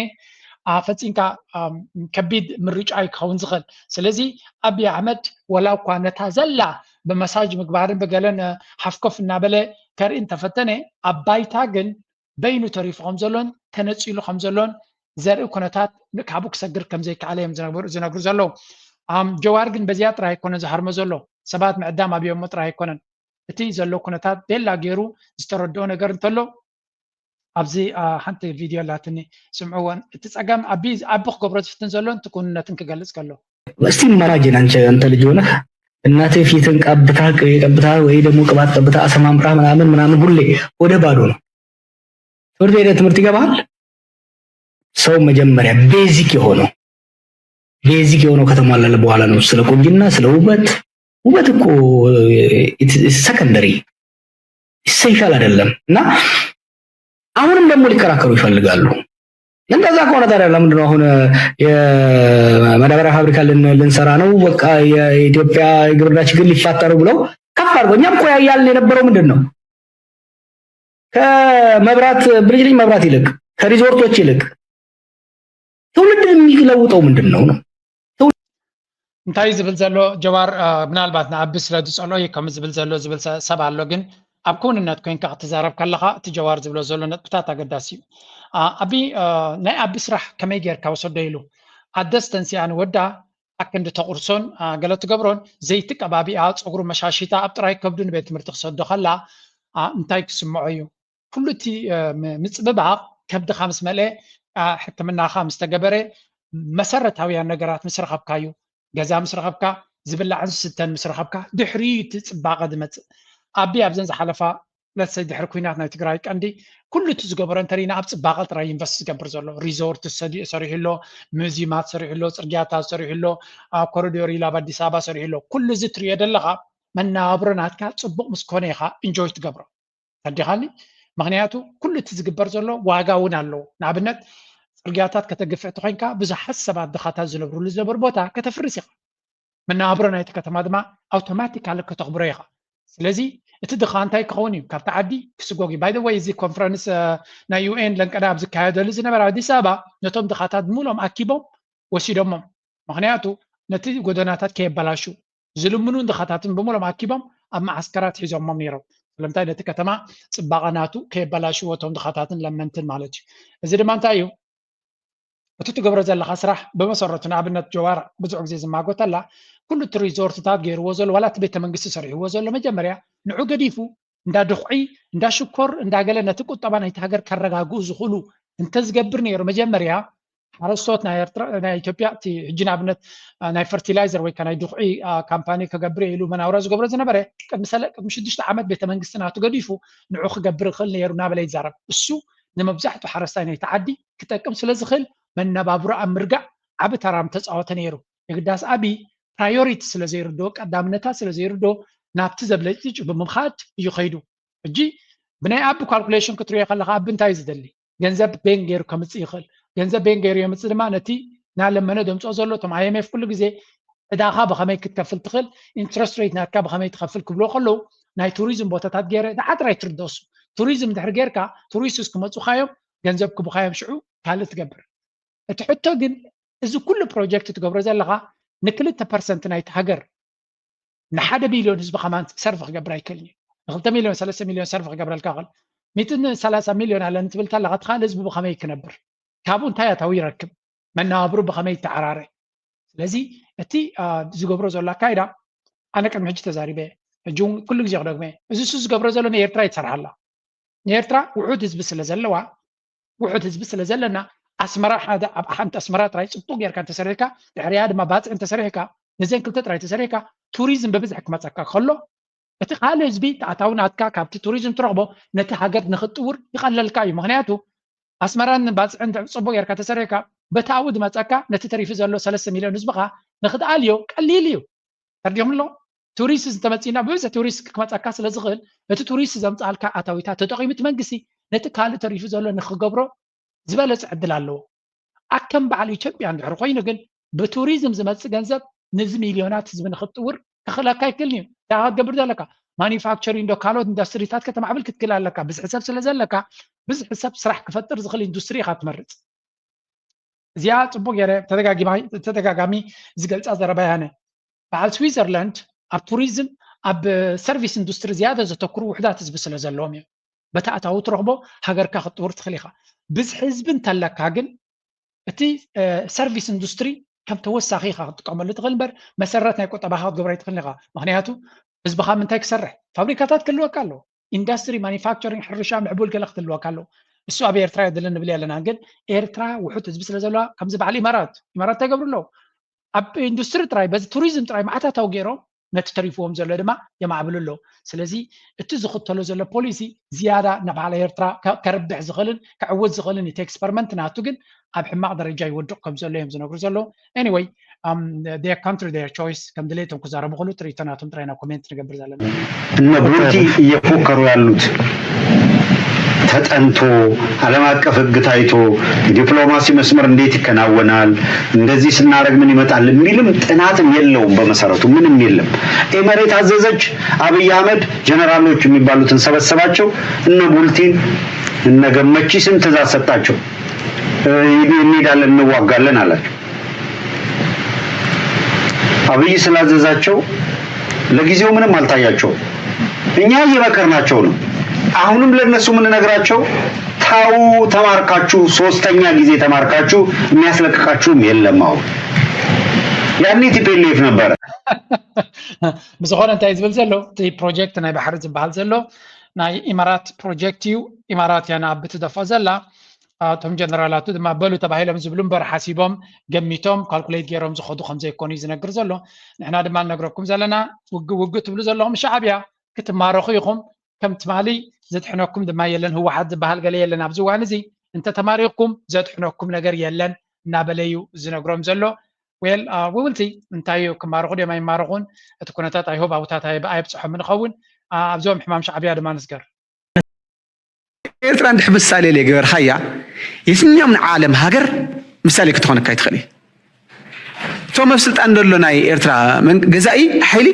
ኣ፣ ፈጺምካ ኣም፣ ከቢድ ምርጫ እዩ ክኸውን ዝኽእል። ስለዚ ኣቢ ኣሕመድ ወላ እኳ ነታ ዘላ ብመሳጅ ምግባርን ብገለን ሓፍኮፍ እናበለ ከርኢ እንተፈተነ፣ ኣብ ባይታ ግን በይኑ ተሪፉ ከም ዘሎን ተነጺሉ ከም ዘሎን ዘርኢ ኩነታት ካብኡ ክሰግር ከም ዘይከኣለ እዮም ዝነግሩ ዘለዉ። ጀዋር ግን በዚኣ ጥራይ ኣይኮነን ዝሃርሞ ዘሎ፣ ሰባት ምዕዳም ኣብዮሞ ጥራይ ኣይኮነን። እቲ ዘሎ ኩነታት ቤላ ገይሩ ዝተረድኦ ነገር እንተሎ ኣብዚ ሓንቲ ቪድዮ ኣላትኒ ስምዕዎን። እቲ ጸገም ኣቢ ኣቢ ክገብሮ ዝፍትን ዘሎ እቲ ክውንነትን ክገልጽ ከሎ እስቲ ማራጅን አንተ ልጅ ሆነህ እናቴ ፊትን ቀብታ ቅቤ ቀብታ ወይ ደግሞ ቅባት ቀብታ አሰማምራ ምናምን ምናምን ሁሌ ወደ ባዶ ነው። ትምህርት ቤት ትምህርት ይገባል። ሰው መጀመሪያ ቤዚክ የሆነው ቤዚክ የሆነው ከተሟላለ በኋላ ነው ስለ ቁንጅና ስለ ውበት። ውበት እኮ ሰከንደሪ ኢሰንሻል አይደለም። እና አሁንም ደግሞ ሊከራከሩ ይፈልጋሉ። እንደዛ ከሆነ ታዲያ ለምንድነው አሁን የማዳበሪያ ፋብሪካ ልንሰራ ነው፣ በቃ የኢትዮጵያ የግብርና ችግር ሊፋታ ነው ብለው ከፍ አድርገው? እኛም እኮ ያያልን የነበረው ምንድን ነው ከመብራት ብልጭልጭ መብራት ይልቅ ከሪዞርቶች ይልቅ ትውልድ የሚለውጠው ምንድን ነው ነው? እንታይ ዝብል ዘሎ ጀዋር ምናልባት ንኣቢ ስለ ዝፀልኦ እዩ ከም ዝብል ዘሎ ዝብል ሰብ ኣሎ። ግን ኣብ ክውንነት ኮይንካ ክትዛረብ ከለካ እቲ ጀዋር ዝብሎ ዘሎ ነጥብታት ኣገዳሲ እዩ። ኣቢ ናይ ኣቢ ስራሕ ከመይ ጌርካ ወሰዶ ኢሉ ኣደስ ተንሲኣ ንወዳ ኣክንዲ ተቁርሶን ገለ ትገብሮን ዘይቲ ቀባቢኣ ፀጉሩ መሻሺታ ኣብ ጥራይ ከብዱ ንቤት ትምህርቲ ክሰዶ ከላ እንታይ ክስምዖ እዩ? ኩሉ እቲ ምፅብባቕ ከብድኻ ምስ መልአ ሕክምናኻ ምስ ተገበረ መሰረታውያን ነገራት ምስ ረኸብካ እዩ። ገዛ ምስ ረኸብካ ዝብላዕን ዝስተን ምስ ረኸብካ ድሕሪ እቲ ፅባቐ ዝመፅእ። ኣቢ ኣብዘን ዝሓለፋ ለሰይ ድሕሪ ኩናት ናይ ትግራይ ቀንዲ ኩሉ እቲ ዝገበሮ እንተሪና ኣብ ፅባቐ ጥራይ ኢንቨስት ዝገብር ዘሎ ሪዞርት ሰሪሑ ኣሎ፣ ሙዚየማት ሰሪሑ ኣሎ፣ ፅርግያታት ሰሪሑ ኣሎ፣ ኮሪዶር ኢሉ ኣብ ኣዲስ ኣበባ ሰሪሑ ኣሎ። ኩሉ እዚ ትሪኦ ዘለኻ መነባብሮ ናትካ ፅቡቕ ምስ ኮነ ኢኻ ኢንጆይ ትገብሮ። ተረዲኻኒ? ምኽንያቱ ኩሉ እቲ ዝግበር ዘሎ ዋጋ እውን ኣለዎ። ንኣብነት ፅርግያታት ከተግፍዕ ተኮይንካ ብዙሓት ሰባት ድኻታት ዝነብርሉ ዝነበሩ ቦታ ከተፍርስ ኢኻ። መነባብሮ ናይቲ ከተማ ድማ ኣውቶማቲካሊ ከተኽብሮ ኢኻ። ስለዚ እቲ ድኻ እንታይ ክኸውን እዩ? ካብቲ ዓዲ ክስጎግ እዩ። ባይ ወይ እዚ ኮንፈረንስ ናይ ዩኤን ለንቀዳ ኣብ ዝካየደሉ ዝነበረ ኣዲስ ኣበባ ነቶም ድኻታት ብምሎም ኣኪቦም ወሲዶሞም። ምኽንያቱ ነቲ ጎደናታት ከየበላሹ ዝልምኑን ድኻታትን ብምሎም ኣኪቦም ኣብ መዓስከራት ሒዞሞም ነይሮም። ስለምንታይ? ነቲ ከተማ ፅባቐ ናቱ ከየበላሽዎ እቶም ድኻታትን ለመንትን ማለት እዩ። እዚ ድማ እንታይ እዩ? እቲ ትገብሮ ዘለኻ ስራሕ ብመሰረቱ ንኣብነት ጀዋር ብዙሕ ግዜ ዝማጎተላ ኩሉ እቲ ሪዞርትታት ገይርዎ ዘሎ ዋላ እቲ ቤተ መንግስቲ ሰሪሕዎ ዘሎ መጀመርያ ንዑ ገዲፉ እንዳ ድኹዒ እንዳ ሽኮር እንዳገለ ነቲ ቁጠባ ናይቲ ሃገር ከረጋግኡ ዝኽእሉ እንተዝገብር ነይሩ መጀመርያ ሓረስቶት ናይ ኤርትራ ናይ ኢትዮጵያ እቲ ሕጂ ንኣብነት ናይ ፈርቲላይዘር ወይ ናይ ድኹዒ ካምፓኒ ከገብር ኢሉ መናውራ ዝገብሮ ዝነበረ ቅድሚ ሰለ ቅድሚ ሽዱሽተ ዓመት ቤተ መንግስቲ ናቱ ገዲፉ ንዑ ክገብር ይኽእል ነይሩ እናበለ ይዛረብ። እሱ ንመብዛሕቱ ሓረስታይ ናይቲ ዓዲ ክጠቅም ስለ ዝኽእል መነባብሮ ኣብ ምርጋእ ዓቢ ተራ ምተፃወተ ነይሩ። የግዳስ ኣብይ ፕራዮሪቲ ስለ ዘይርድኦ ቀዳምነታት ስለ ዘይርድኦ ናብቲ ዘብለጭልጭ ብምኻድ እዩ ከይዱ። ሕጂ ብናይ ኣቢ ካልኩሌሽን ክትሪኦ ከለካ ኣቢ እንታይ ዝደሊ ገንዘብ ቤን ገይሩ ከምፅእ ይኽእል። ገንዘብ ቤን ገይሩ የምፅእ ድማ ነቲ ናለመነ ደምፅኦ ዘሎ እቶም ኣይኤምኤፍ ኩሉ ግዜ ዕዳኻ ብኸመይ ክትከፍል ትኽእል፣ ኢንትረስት ሬት ናትካ ብኸመይ ትኸፍል ክብልዎ ከለዉ ናይ ቱሪዝም ቦታታት ገይረ ዝዓጥራይ ትርደሱ ቱሪዝም ድሕሪ ጌርካ ቱሪስትስ ክመፁኻዮም ገንዘብ ክቡኻዮም ሽዑ ካልእ ትገብር። እቲ ሕቶ ግን እዚ ኩሉ ፕሮጀክት ትገብሮ ዘለኻ ንክልተ ፐርሰንት ናይቲ ሃገር ንሓደ ቢልዮን ህዝቢ ከማን ሰርቭ ክገብር ኣይክእልን እዩ። ንክልተ ሚልዮን ሰለስተ ሚልዮን ሰርቭ ክገብረልካ ይኽእል። ሚእትን ሰላሳ ሚልዮን ኣለኒ ትብል ተለኻ እቲ ካልእ ህዝቢ ብኸመይ ክነብር? ካብኡ እንታይ ኣታዊ ይረክብ? መነባብሩ ብኸመይ ይተዓራረ? ስለዚ እቲ ዝገብሮ ዘሎ ኣካይዳ ኣነ ቅድሚ ሕጂ ተዛሪበ ሕጂ እውን ኩሉ ግዜ ክደግመ እዚ እሱ ዝገብሮ ዘሎ ንኤርትራ ይትሰርሓላ ንኤርትራ ውሑድ ህዝቢ ስለ ዘለዋ ውሑድ ህዝቢ ስለ ዘለና ኣስመራ ሓደ ኣብ ሓንቲ ኣስመራ ጥራይ ፅቡቅ ጌርካ እንተሰሪሕካ ድሕሪያ ድማ ባፅዕ እንተሰሪሕካ ነዘን ክልተ ጥራይ ተሰሪሕካ ቱሪዝም ብብዝሒ ክመፀካ ከሎ እቲ ካልእ ህዝቢ ተኣታዊ ናትካ ካብቲ ቱሪዝም ትረኽቦ ነቲ ሃገር ንክጥውር ይቐለልካ እዩ ምክንያቱ ኣስመራን ባፅዕን ፅቡቅ ጌርካ ተሰሪሕካ በቲ ኣብኡ ዝመፀካ ነቲ ተሪፉ ዘሎ ሰለስተ ሚልዮን ህዝብኻ ንክትኣልዮ ቀሊል እዩ ተርዲኹም ኣሎ ቱሪስት እንተመፂና ብብዝሒ ቱሪስት ክመፀካ ስለ ዝኽእል እቲ ቱሪስት ዘምፃልካ ኣታዊታት ተጠቒሙ እቲ መንግስቲ ነቲ ካልእ ተሪፉ ዘሎ ንክገብሮ ዝበለፀ ዕድል ኣለዎ። ኣከም በዓል ኢትዮጵያ እንድሕር ኮይኑ ግን ብቱሪዝም ዝመፅእ ገንዘብ ንዚ ሚልዮናት ህዝቢ ንክትጥውር ከኽእለካ ይክእል እዩ። እንታይ ክትገብር ዘለካ? ማኒፋክቸሪንግ ዶ ካልኦት ኢንዱስትሪታት ከተማዕብል ክትክእል ኣለካ። ብዝሒ ሰብ ስለ ዘለካ ብዝሒ ሰብ ስራሕ ክፈጥር ዝኽእል ኢንዱስትሪ ኢኻ ትመርፅ። እዚኣ ፅቡቅ ገይረ ተደጋጋሚ ዝገልፃ ዘረባ ያነ በዓል ስዊዘርላንድ ኣብ ቱሪዝም ኣብ ሰርቪስ ኢንዱስትሪ ዝያዳ ዘተክሩ ውሕዳት ህዝቢ ስለ ዘለዎም እዮም። በቲ ኣታዊ ትረኽቦ ሃገርካ ክትጥውር ትኽእል ኢኻ። ብዝሒ ህዝቢ እንተለካ ግን እቲ ሰርቪስ ኢንዱስትሪ ከም ተወሳኺ ኢኻ ክትጥቀመሉ ትኽእል እምበር መሰረት ናይ ቁጠባኻ ክትገብሮ ኣይትኽእልን ኢኻ። ምክንያቱ ህዝብኻ ምንታይ ክሰርሕ ፋብሪካታት ክህልወካ ኣለዎ። ኢንዱስትሪ ማኒፋክቸሪንግ ሕርሻ ምዕቡል ገለ ክትህልወካ ኣለዎ። እሱ ኣብ ኤርትራ የድልን ንብል ኣለና ግን ኤርትራ ውሑድ ህዝቢ ስለ ዘለዋ ከምዚ በዓል ኢማራት ኢማራት እንታይ ገብሩ ኣለዉ ኣብ ኢንዱስትሪ ጥራይ በዚ ቱሪዝም ጥራይ መዓት ኣታዊ ገይሮም ነቲ ተሪፍዎም ዘሎ ድማ የማዕብሉ ኣለዉ። ስለዚ እቲ ዝኽተሎ ዘሎ ፖሊሲ ዝያዳ ንባህሊ ኤርትራ ከርብሕ ዝኽእልን ክዕውት ዝኽእልን እቲ ኤክስፐሪመንት ናቱ ግን ኣብ ሕማቕ ደረጃ ይወድቕ ከም ዘሎ እዮም ዝነግሩ ዘለዉ። Anyway, um, their country, their choice ከም ድሌቶም ክዛረቡ ከሉ ትርኢቶ ናቶም ጥራይ ኢና ኮሜንት ንገብር ዘለና። እነ ቡቲ እየፎከሩ ያሉት ተጠንቶ ዓለም አቀፍ ህግ ታይቶ የዲፕሎማሲ መስመር እንዴት ይከናወናል፣ እንደዚህ ስናደርግ ምን ይመጣል የሚልም ጥናትም የለውም። በመሰረቱ ምንም የለም። ኤመሬት አዘዘች፣ አብይ አህመድ ጀነራሎች የሚባሉትን ሰበሰባቸው፣ እነ ቡልቲን እነ ገመቺስን ትእዛዝ ሰጣቸው። እንሄዳለን እንዋጋለን አላቸው። አብይ ስላዘዛቸው ለጊዜው ምንም አልታያቸውም። እኛ እየመከርናቸው ነው። አሁንም ለነሱ የምንነግራቸው ታው ተማርካችሁ ሶስተኛ ጊዜ ተማርካችሁ የሚያስለቅቃችሁም የለም። አሁን ያኔ ቲፒኤልኤፍ ነበረ። ብዝኾነ እንታይ ዝብል ዘሎ እቲ ፕሮጀክት ናይ ባሕሪ ዝበሃል ዘሎ ናይ ኢማራት ፕሮጀክት እዩ። ኢማራት እያ ንኣብ ትደፎ ዘላ። እቶም ጀነራላቱ ድማ በሉ ተባሂሎም ዝብሉ እምበር ሓሲቦም ገሚቶም ካልኩሌት ገይሮም ዝኸዱ ከም ዘይኮኑ እዩ ዝነግር ዘሎ። ንሕና ድማ ንነግረኩም ዘለና ውግእ ውግእ ትብሉ ዘለኹም ሻዕብያ ክትማረኹ ኢኹም። ከም ትማሊ ዘድሕነኩም ድማ የለን፣ ህወሓት ዝበሃል ገለ የለን ኣብዚ እዋን እዚ። እንተተማሪኽኩም ዘድሕነኩም ነገር የለን እናበለ እዩ ዝነግሮም ዘሎ። Well, we will see እንታይ እዩ ክማረኹ ድዮም ኣይማረኹን እቲ ኩነታት። I hope ኣብታት ኣይብፅሖም ንኸውን። ኣብዞም ሕማም ሻዕብያ ድማ ንስገር። ኤርትራ እንድሕር ምሳሌ ለይገበርካያ የትኛውም ንዓለም ሃገር ምሳሌ ክትኾነካ ይትኽእል እዩ። እቶም ኣብ ስልጣን ዘሎ ናይ ኤርትራ ገዛኢ ሓይሊ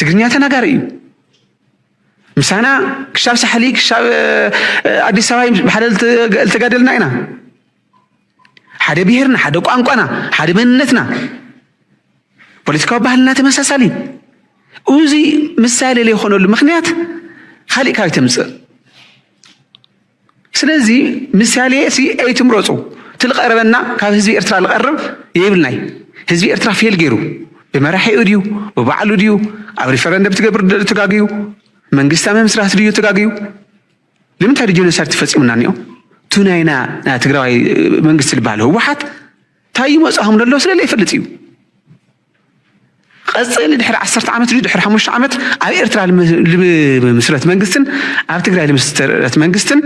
ትግርኛ ተናጋሪ እዩ። ምሳና ክሻብ ሳሕሊ ክሻብ ኣዲስ ኣበባ ብሓደ ዝተጋደልና ኢና። ሓደ ብሄርና፣ ሓደ ቋንቋና፣ ሓደ መንነትና፣ ፖለቲካዊ ባህልና ተመሳሳሊ። እዚ ምሳሌ ዘይኮነሉ ምክንያት ካሊእ ካበይ ተምፅእ? ስለዚ ምሳሌ ሲ ኣይትምረፁ። እቲ ዝቐረበና ካብ ህዝቢ ኤርትራ ዝቐርብ የብልናይ። ህዝቢ ኤርትራ ፌል ገይሩ ብመራሒኡ ድዩ ብባዕሉ ድዩ ኣብ ሪፈረንደም ትገብር ተጋግዩ መንግስቲ ምምስራት ድዩ ተጋግዩ? ንምንታይ ጀኖሳይድ ተፈፂሙና እኒኦ? እቱ ናይና ናይ ትግራዋይ መንግስቲ ዝበሃል ህወሓት እንታይ ይመፅኦም ዘሎ ስለለ ይፈልጥ እዩ። ቀፅሊ ድሕሪ ዓሰርተ ዓመት ድዩ ድሕሪ ሓሙሽተ ዓመት ኣብ ኤርትራ ልምስረት መንግስትን ኣብ ትግራይ ልምስረት መንግስትን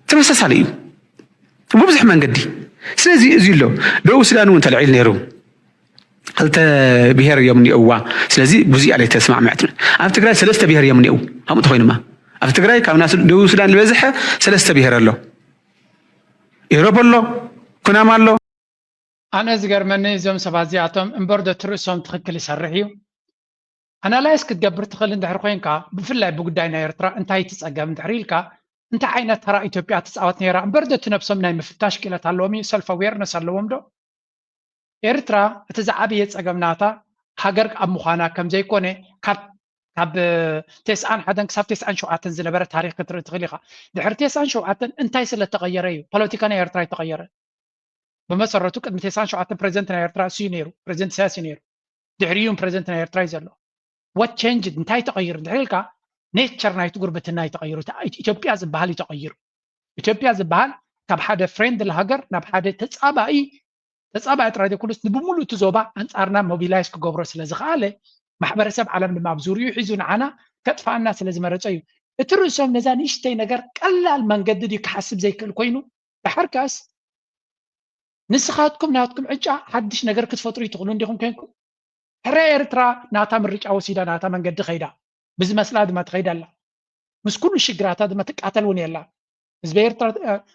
ተመሳሳሊ እዩ ብብዙሕ መንገዲ። ስለዚ እዚ ኣሎ ደቡብ ሱዳን እውን ተልዒሉ ነይሩ። ክልተ ብሄር እዮም እኒኦዋ። ስለዚ ብዙ እያ ተስማዕምዕት። ኣብ ትግራይ ሰለስተ ብሄር እዮም እኒኦው። ከምኡ ተኮይኑማ ኣብ ትግራይ ካብ ደቡብ ሱዳን ዝበዝሐ ሰለስተ ብሄር ኣሎ። ኢሮብ ኣሎ፣ ኩናማ ኣሎ። ኣነ ዝገርመኒ እዞም ሰባት እዚኣቶም እምበር ዶ ትርእሶም ትኽክል ይሰርሕ እዩ። ኣናላይዝ ክትገብር ትኽእል እንድሕር ኮይንካ ብፍላይ ብጉዳይ ናይ ኤርትራ እንታይ ትፀገም እንድሕር ኢልካ እንታይ ዓይነት ተራ ኢትዮጵያ ትፃወት ነይራ እምበር ዶ እቲ ነብሶም ናይ ምፍታሽ ክእለት ኣለዎም እዩ ሰልፍ ኣዌርነስ ኣለዎም ዶ? ኤርትራ እቲ ዝዓበየ ጸገም ናታ ሃገር ኣብ ምዃና ከም ዘይኮነ ካብ ካብ ተስዓን ሓደን ክሳብ ተስዓን ሸውዓተን ዝነበረ ታሪኽ ክትርኢ ትኽእል ኢኻ። ድሕሪ ተስዓን ሸውዓተን እንታይ ስለ ተቐየረ እዩ ፖለቲካ ናይ ኤርትራ ይተቐየረ? ብመሰረቱ ቅድሚ ተስዓን ሸውዓተን ፕሬዚደንት ናይ ኤርትራ እሱ እዩ ነይሩ፣ ፕሬዚደንት ኢሳያስ እዩ ነይሩ። ድሕሪኡ ፕሬዚደንት ናይ ኤርትራ እዩ ዘሎ። What changed እንታይ ተቐይሩ እንድሕር ኢልካ ኔቸር ናይቲ ጉርብትና እዩ ተቐይሩ። ኢትዮጵያ ዝበሃል እዩ ተቐይሩ። ኢትዮጵያ ዝበሃል ካብ ሓደ ፍሬንድሊ ሃገር ናብ ሓደ ተጻባኢ ተጻባኢ ጥራይ ዘይኮነስ ንብሙሉእ እቲ ዞባ ኣንጻርና ሞቢላይዝ ክገብሮ ስለ ዝኸኣለ ማሕበረሰብ ዓለም ድማ ኣብ ዙርይኡ ሒዙ ንዓና ከጥፍኣና ስለ ዝመረጸ እዩ። እቲ ርእሶም ነዛ ንእሽተይ ነገር ቀላል መንገዲ ድዩ ክሓስብ ዘይክእል ኮይኑ ደሓር ከኣስ ንስኻትኩም ናትኩም ዕጫ ሓድሽ ነገር ክትፈጥሩ ይትኽእሉ እንዲኹም ኮይንኩም ሕራይ ኤርትራ ናታ ምርጫ ወሲዳ ናታ መንገዲ ከይዳ ብዝመስላ ድማ ትኸይድ ኣላ። ምስ ኩሉ ሽግራታ ድማ ትቃተል እውን የላ። ህዝቢ ኤርትራ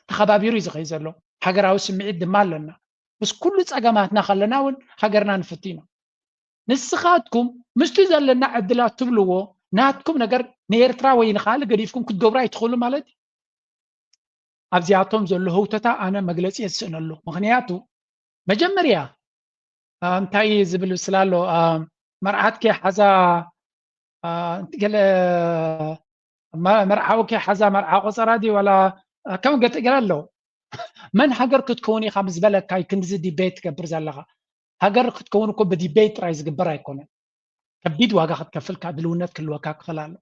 ተኸባቢሩ እዩ ዝኸይድ ዘሎ። ሃገራዊ ስምዒት ድማ ኣለና። ምስ ኩሉ ጸገማትና ከለና እውን ሃገርና ንፍቲ ኢና። ንስኻትኩም ምስቲ ዘለና ዕድላት ትብልዎ ናትኩም ነገር ንኤርትራ ወይ ንኻልእ ገዲፍኩም ክትገብሩ ኣይትኽእሉ ማለት እዩ። ኣብዚኣቶም ዘሎ ህውተታ ኣነ መግለጺ የስእነሉ። ምኽንያቱ መጀመርያ እንታይ ዝብል ስለ ኣሎ መርዓትኪ ሓዛ ገለ መርዓውኪ ሓዛ መርዓ ቆጸራ ድዩ ዋላ ከም ገለ ኣሎ። መን ሃገር ክትከውን ኢኻ ምስ በለካ እዩ ክንድዚ ዲቤት ትገብር ዘለኻ። ሃገር ክትከውን እኮ ብዲቤት ጥራይ ዝግበር ኣይኮነን። ከቢድ ዋጋ ክትከፍል ድልውነት ክህልወካ ክኽእል ኣሎ።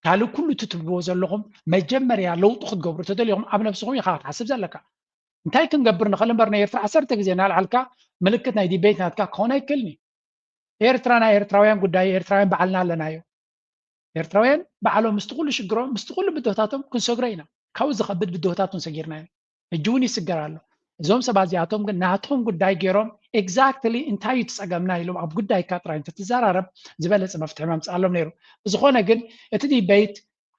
ካልእ ኩሉ እቲ ትብልዎ ዘለኹም መጀመርያ ለውጢ ክትገብሩ ተደሊኹም ኣብ ነብስኹም ኢኻ ክትሓስብ ዘለካ። እንታይ ክንገብር ንኽእል እምበር ንኤርትራ ዓሰርተ ግዜ እናልዓልካ ምልክት ናይ ዲቤት ናትካ ክኸውን ኣይክእልን እዩ። ኤርትራ ናይ ኤርትራውያን ጉዳይ ኤርትራውያን ባዕልና ኣለናዮ። ኤርትራውያን ባዕሎም ምስቲ ኩሉ ሽግሮም ምስቲ ኩሉ ብድሆታቶም ክንሰግሮ ኢና። ካብኡ ዝኸብድ ብድሆታት እውን ሰጊርና ኢና። ሕጂ እውን ይስገር ኣሎ። እዞም ሰባት እዚኣቶም ግን ናቶም ጉዳይ ገይሮም ኤግዛክትሊ እንታይ እዩ ትጸገምና ኢሎም ኣብ ጉዳይካ ጥራይ እንተትዘራረብ ዝበለጸ መፍትሒ መምጽኣሎም ነይሩ። ብዝኾነ ግን እቲ ዲቤት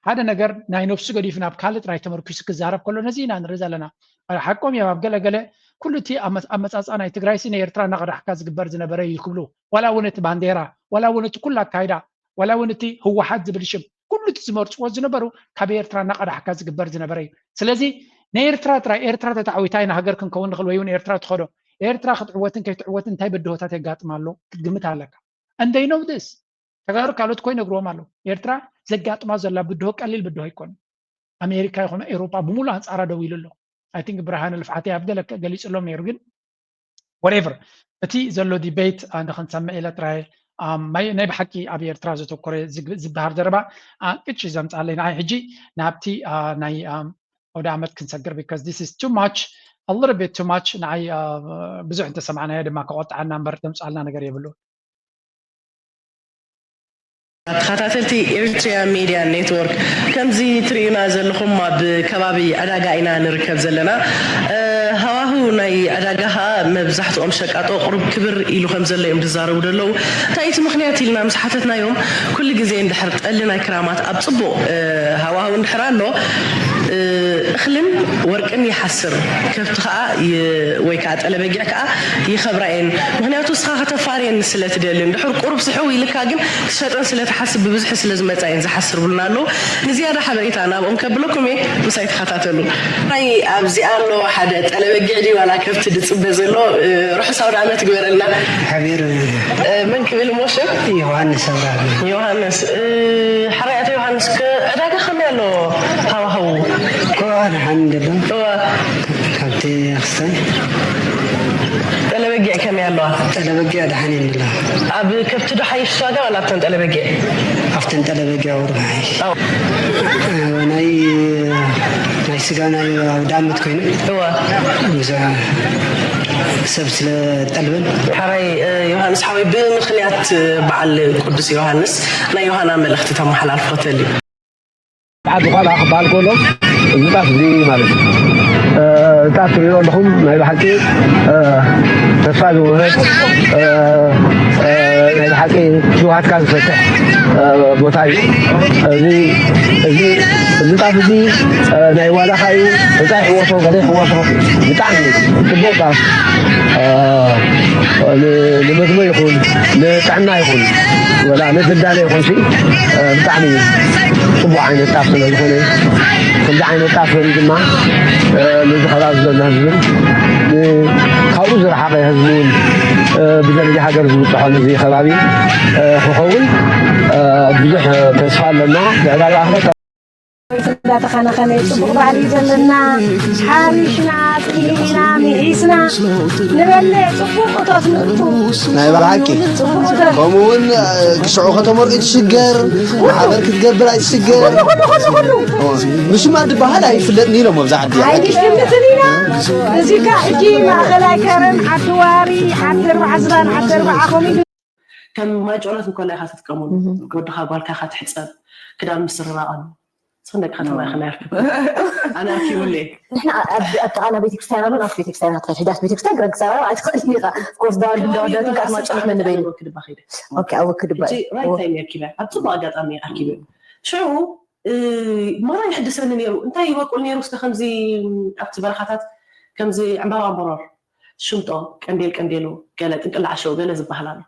ሓደ ነገር ናይ ነብሱ ገዲፉ ናብ ካልእ ጥራይ ተመርኪሱ ክዛረብ ከሎ ነዚ ኢና ንርኢ ዘለና። ሓቆም እዮም ኣብ ገለ ገለ ኩሉ እቲ ኣመፃፃ ናይ ትግራይ ሲ ንኤርትራ እናቐዳሕካ ዝግበር ዝነበረ እዩ ክብሉ ዋላ እውን እቲ ባንዴራ ዋላ እውን እቲ ኩሉ ኣካይዳ ዋላ እውን እቲ ህወሓት ዝብል ሽም ኩሉ እቲ ዝመርፅዎ ዝነበሩ ካብ ኤርትራ እናቐዳሕካ ዝግበር ዝነበረ እዩ። ስለዚ ንኤርትራ ጥራይ ኤርትራ ተታዕዊታ ኢና ሃገር ክንከውን ንኽእል ወይ እውን ኤርትራ ትኸዶ ኤርትራ ክትዕወትን ከይትዕወትን እንታይ ብድሆታት የጋጥማ ኣሎ ክትግምት ኣለካ። And they know this ተጋሩ ካልኦት እኮ ይነግርዎም ኣለዉ። ኤርትራ ዘጋጥማ ዘላ ብድሆ ቀሊል ብድሆ ኣይኮነ። ኣሜሪካ ይኹን ኤውሮጳ ብምሉእ ኣንጻራ ደው ኢሉ ኣሎ። I think ብርሃነ ልፍዓተይ ኣብ ገለ ገሊጽሎም ነይሩ ግን whatever እቲ ዘሎ ዲቤት ኣነ ክንሰምዕ ኢለ ጥራይ ናይ ብሓቂ ኣብ ኤርትራ ዘተኮረ ዝበሃል ዘረባ ቅጭ ዘምጻለይ ንዓይ ሕጂ ናብቲ ናይ ኣውደ ዓመት ክንሰግር because this is too much a little bit too much ንዓይ ብዙሕ እንተሰማዕናዮ ድማ ከቆጥዓና እምበር ተምጻልና ነገር የብሉ ተኸታተልቲ ኤርትሪያን ሚድያ ኔትወርክ ከምዚ ትርእዩና ዘለኹም ኣብ ከባቢ ዕዳጋ ኢና ንርከብ ዘለና። ሃዋህው ናይ ዕዳጋ ኸዓ መብዛሕትኦም ሸቃጦ ቁሩብ ክብር ኢሉ ከም ዘሎ እዮም ዝዛረቡ ዘለዉ። እንታይ እቲ ምኽንያት ኢልና ምስ ሓተትናዮም ኩሉ ግዜ እንድሕር ጠሊ ናይ ክራማት ኣብ ፅቡቕ ሃዋህው እንድሕር ኣሎ እኽልን ወርቅን ይሓስር፣ ከብቲ ኸዓ ወይ ከዓ ጠለበጊዕ ከዓ ይኸብራ እየን። ምኽንያቱ ንስኻ ከተፋርየኒ ስለ ትደሊ፣ እንድሕር ቁሩብ ስሕው ኢልካ ግን ክትሸጠን ስለ ትሓስብ ብብዝሒ ስለ ዝመፃ እየን ዝሓስር ብሉና ኣለዉ። ንዝያዳ ሓበሬታ ናብኦም ከብለኩም እየ፣ ምሳይ ተኸታተሉ። ናይ ኣብዚኣ ኣሎ ሓደ ጠለበጊዕ ድዩ ዋላ ከብቲ ዝፅበ ዘሎ? ርሑስ ኣውደ ዓመት ይግበረልና። ሓቢር መን ክብል እሞ ሽም? ዮሃንስ ኣብርሃም። ዮሃንስ። ሓራይ ኣቶ ዮሃንስ፣ ዕዳጋ ከመይ ኣሎ ሃዋህው? እኮ ደሓን ደሎ። እዋ። ካብቲ ክስታይ። ጠለበጊዕ ከመይ ኣለዋ? ጠለበጊዕ ደሓን እየን ደሎ። ኣብ ከብቲ ዶ ሓይሽ ዋጋ ዋላ ኣብተን ጠለበጊዕ? ኣብተን ጠለበጊዕ ወርዶ ሓይሽ። ናይ ናይ ስጋ ናይ ኣውደ ዓመት ኮይኑ እዋ። ብዙሕ ሰብ ስለ ጠልበን። ሓራይ ዮሃንስ ሓወይ ብምኽንያት በዓል ቅዱስ ዮሃንስ ናይ ዮሃና መልእኽቲ ተመሓላልፎ ተልዩ። ዓዲ ኳላ ክበሃል ከሎ እዚ ጣፍ እዚ ማለት እዩ። ጣፍ ትሪኦ ኣለኹም ናይ ብሓቂ ተስፋ ዝውህድ ናይ ብሓቂ ሽውሃትካ ዝፈትሕ ቦታ እዩ። እዚ እዚ እዚ ጣፍ እዚ ናይ ዋላኻ እዩ ተፃይ ሕወሶ ገለ ሕወሶ ብጣዕሚ ፅቡቅ ጣፍ ንምግቢ ይኹን ንጥዕና ይኹን ወላ ንድልዳለ ይኹን ሲ ብጣዕሚ እዩ ፅቡቅ ዓይነት ጣፍ ስለ ዝኾነ ከምዚ ዓይነት ጣፍ እዚ ድማ ነዚ ከባቢ ዘሎ ህዝብን ካብኡ ዝረሓቐ ህዝቢ እውን ብደረጃ ሃገር ዝብፅሖ ነዚ ከባቢ ክኸውን ብዙሕ ተስፋ ኣለና። ብዕዳጋ ኣኽመት እንዳተኸናኸነ ፅቡቕ ባህሊ ዘለና ሓሪሽና ፅሊእና ምሒስና ንበልዕ ፅቡቕ እቶት ምእቱ ናይ ብሓቂ ፅቡቕ እቶት ከምኡ እውን ሽዑ ከተመርዑ ትሽገር ማሕበር ክትገብር ኣይትሽገር ኩሉ ኩሉ ኩሉ ምሽማር ዝበሃል ኣይፍለጥን ኢሎም ኣብዚ ዓዲ ሓቂ ኣይንሽምትን ኢና እዚ ካ ሕጂ ማእኸላይ ከረን ዓዲ ዋሪ ዓዲ ኣርባዓ ዝባን ዓዲ ኣርባዓ ኮሚዱ ከም ማይጨሎት እንኮላ ኢኻ ትጥቀመሉ ወድኻ ጓልካ ኢኻ ትሕፀብ ክዳን ምስርራቕ ኣሎ ንስኽን ደቂ ከተማ ኢኽን ኣርክብ ኣነ ኣርኪቡለይ ንሕና ኣብ ኣብ ጥቓና ቤተክርስትያን ኣሎ ናብቲ ቤተክርስትያን ክትኸድ ሕዳስ ቤተክርስትያን ክረግፃ ኣይትኽእል ኢኻ ኮርስ ዳወል እንዳወዳትን ካትማ ጨሕመ ንበይኑ ክድባ ከይደ ኦኬ ኣብ ወክድባ ሕጂ ራይት ታይም እየ ኣርኪበ ኣብ ፅቡቅ ኣጋጣሚ እየ ኣርኪበ ሽዑ ማራ ይሕድሰኒ ነይሩ እንታይ ይበቁል ነይሩ እስከ ከምዚ ኣብቲ በረኻታት ከምዚ ዕምባባ እምበሮር ሽምጦ ቀንዴል ቀንዴሉ ገለ ጥንቅላ ዓሸው ገለ ዝበሃል ኣሎ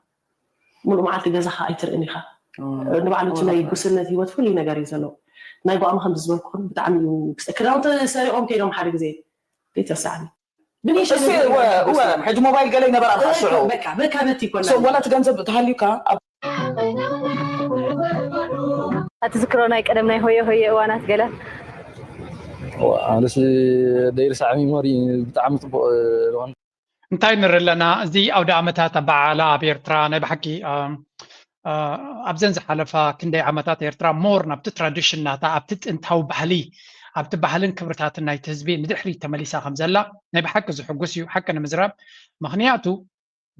ሙሉእ መዓልቲ ገዛኻ ኣይትርእን ኢኻ ንባዕሉ እቲ ናይ ጉስነት ህይወት ፍሉይ ነገር እዩ ዘለዎ ናይ ጓሚ ከም ዝበልኩኹም ብጣዕሚ እዩ ክዳውንቲ ሰሪቆም ከይዶም ሓደ ግዜ ዘይትረስዓኒ እወ ሕጂ ሞባይል ገለ ይነበራ ሽዑ በካ በካ በቲ ይኮና ወላ እቲ ገንዘብ ተሃልዩካ ኣብ ኣትዝክሮ ናይ ቀደም ናይ ሆየ ሆየ እዋናት ገለ ኣነስ ደይርሳዕ ሚሞሪ ብጣዕሚ ፅቡቅ ዝኾነ እንታይ ንርኢ ኣለና? እዚ ኣውደ ኣመታት ኣበዓዕላ ኣብ ኤርትራ ናይ ብሓቂ ኣብዘን ዝሓለፋ ክንደይ ዓመታት ኤርትራ ሞር ናብቲ ትራዲሽን ናታ ኣብቲ ጥንታዊ ባህሊ ኣብቲ ባህልን ክብርታትን ናይቲ ህዝቢ ንድሕሪት ተመሊሳ ከም ዘላ ናይ ብሓቂ ዝሕጉስ እዩ ሓቂ ንምዝራብ ምኽንያቱ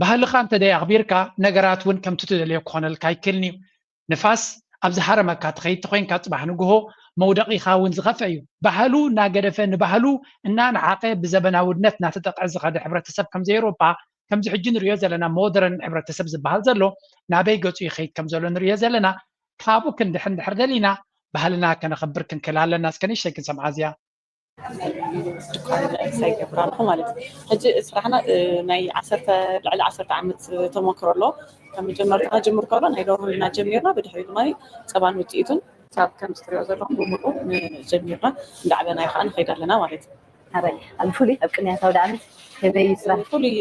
ባህልኻ እንተ ደይ ኣኽቢርካ ነገራት እውን ከምቲ ትደልዮ ክኾነልካ ኣይክእልን እዩ ንፋስ ኣብ ዝሃረመካ ትኸይድ ተኾይንካ ጽባሕ ንግሆ መውደቒኻ እውን ዝኸፍአ እዩ። ባህሉ እናገደፈ ንባህሉ እናነዓቐ ብዘበናውነት እናተጠቕዐ ዝኸደ ሕብረተሰብ ከምዚ ኤውሮጳ ከምዚ ሕጂ ንሪኦ ዘለና ሞደርን ሕብረተሰብ ዝበሃል ዘሎ ናበይ ገጹ ይኸይድ ከም ዘሎ ንሪኦ ዘለና ካብኡ ክንድሕን ድሕር ደሊና ባህልና ከነኸብር ክንክእል ኣለና። እስከ ንእሽተይ ክንሰምዓ እዚኣ። ድኳን ሳይገብር ኣለኹ ማለት እዩ። ሕጂ ስራሕና ናይ ዓሰርተ ልዕሊ ዓሰርተ ዓመት ተመክሮ ኣሎ። ካብ መጀመርታ ጀምር ከሎ ናይ ደርሆ ኢና ጀሚርና፣ ብድሕሪ ድማ ፀባን ውፅኢቱን ካብ ከምዚ ትሪኦ ዘለኹም ብምልኡ ጀሚርና እንዳዕበናዮ ከዓ ንኸይድ ኣለና ማለት እዩ። ኣበይ ኣብ ፍሉይ ኣብ ቅንያት ኣውደ ዓመት ከመይ እዩ ስራሕ? ፍሉይ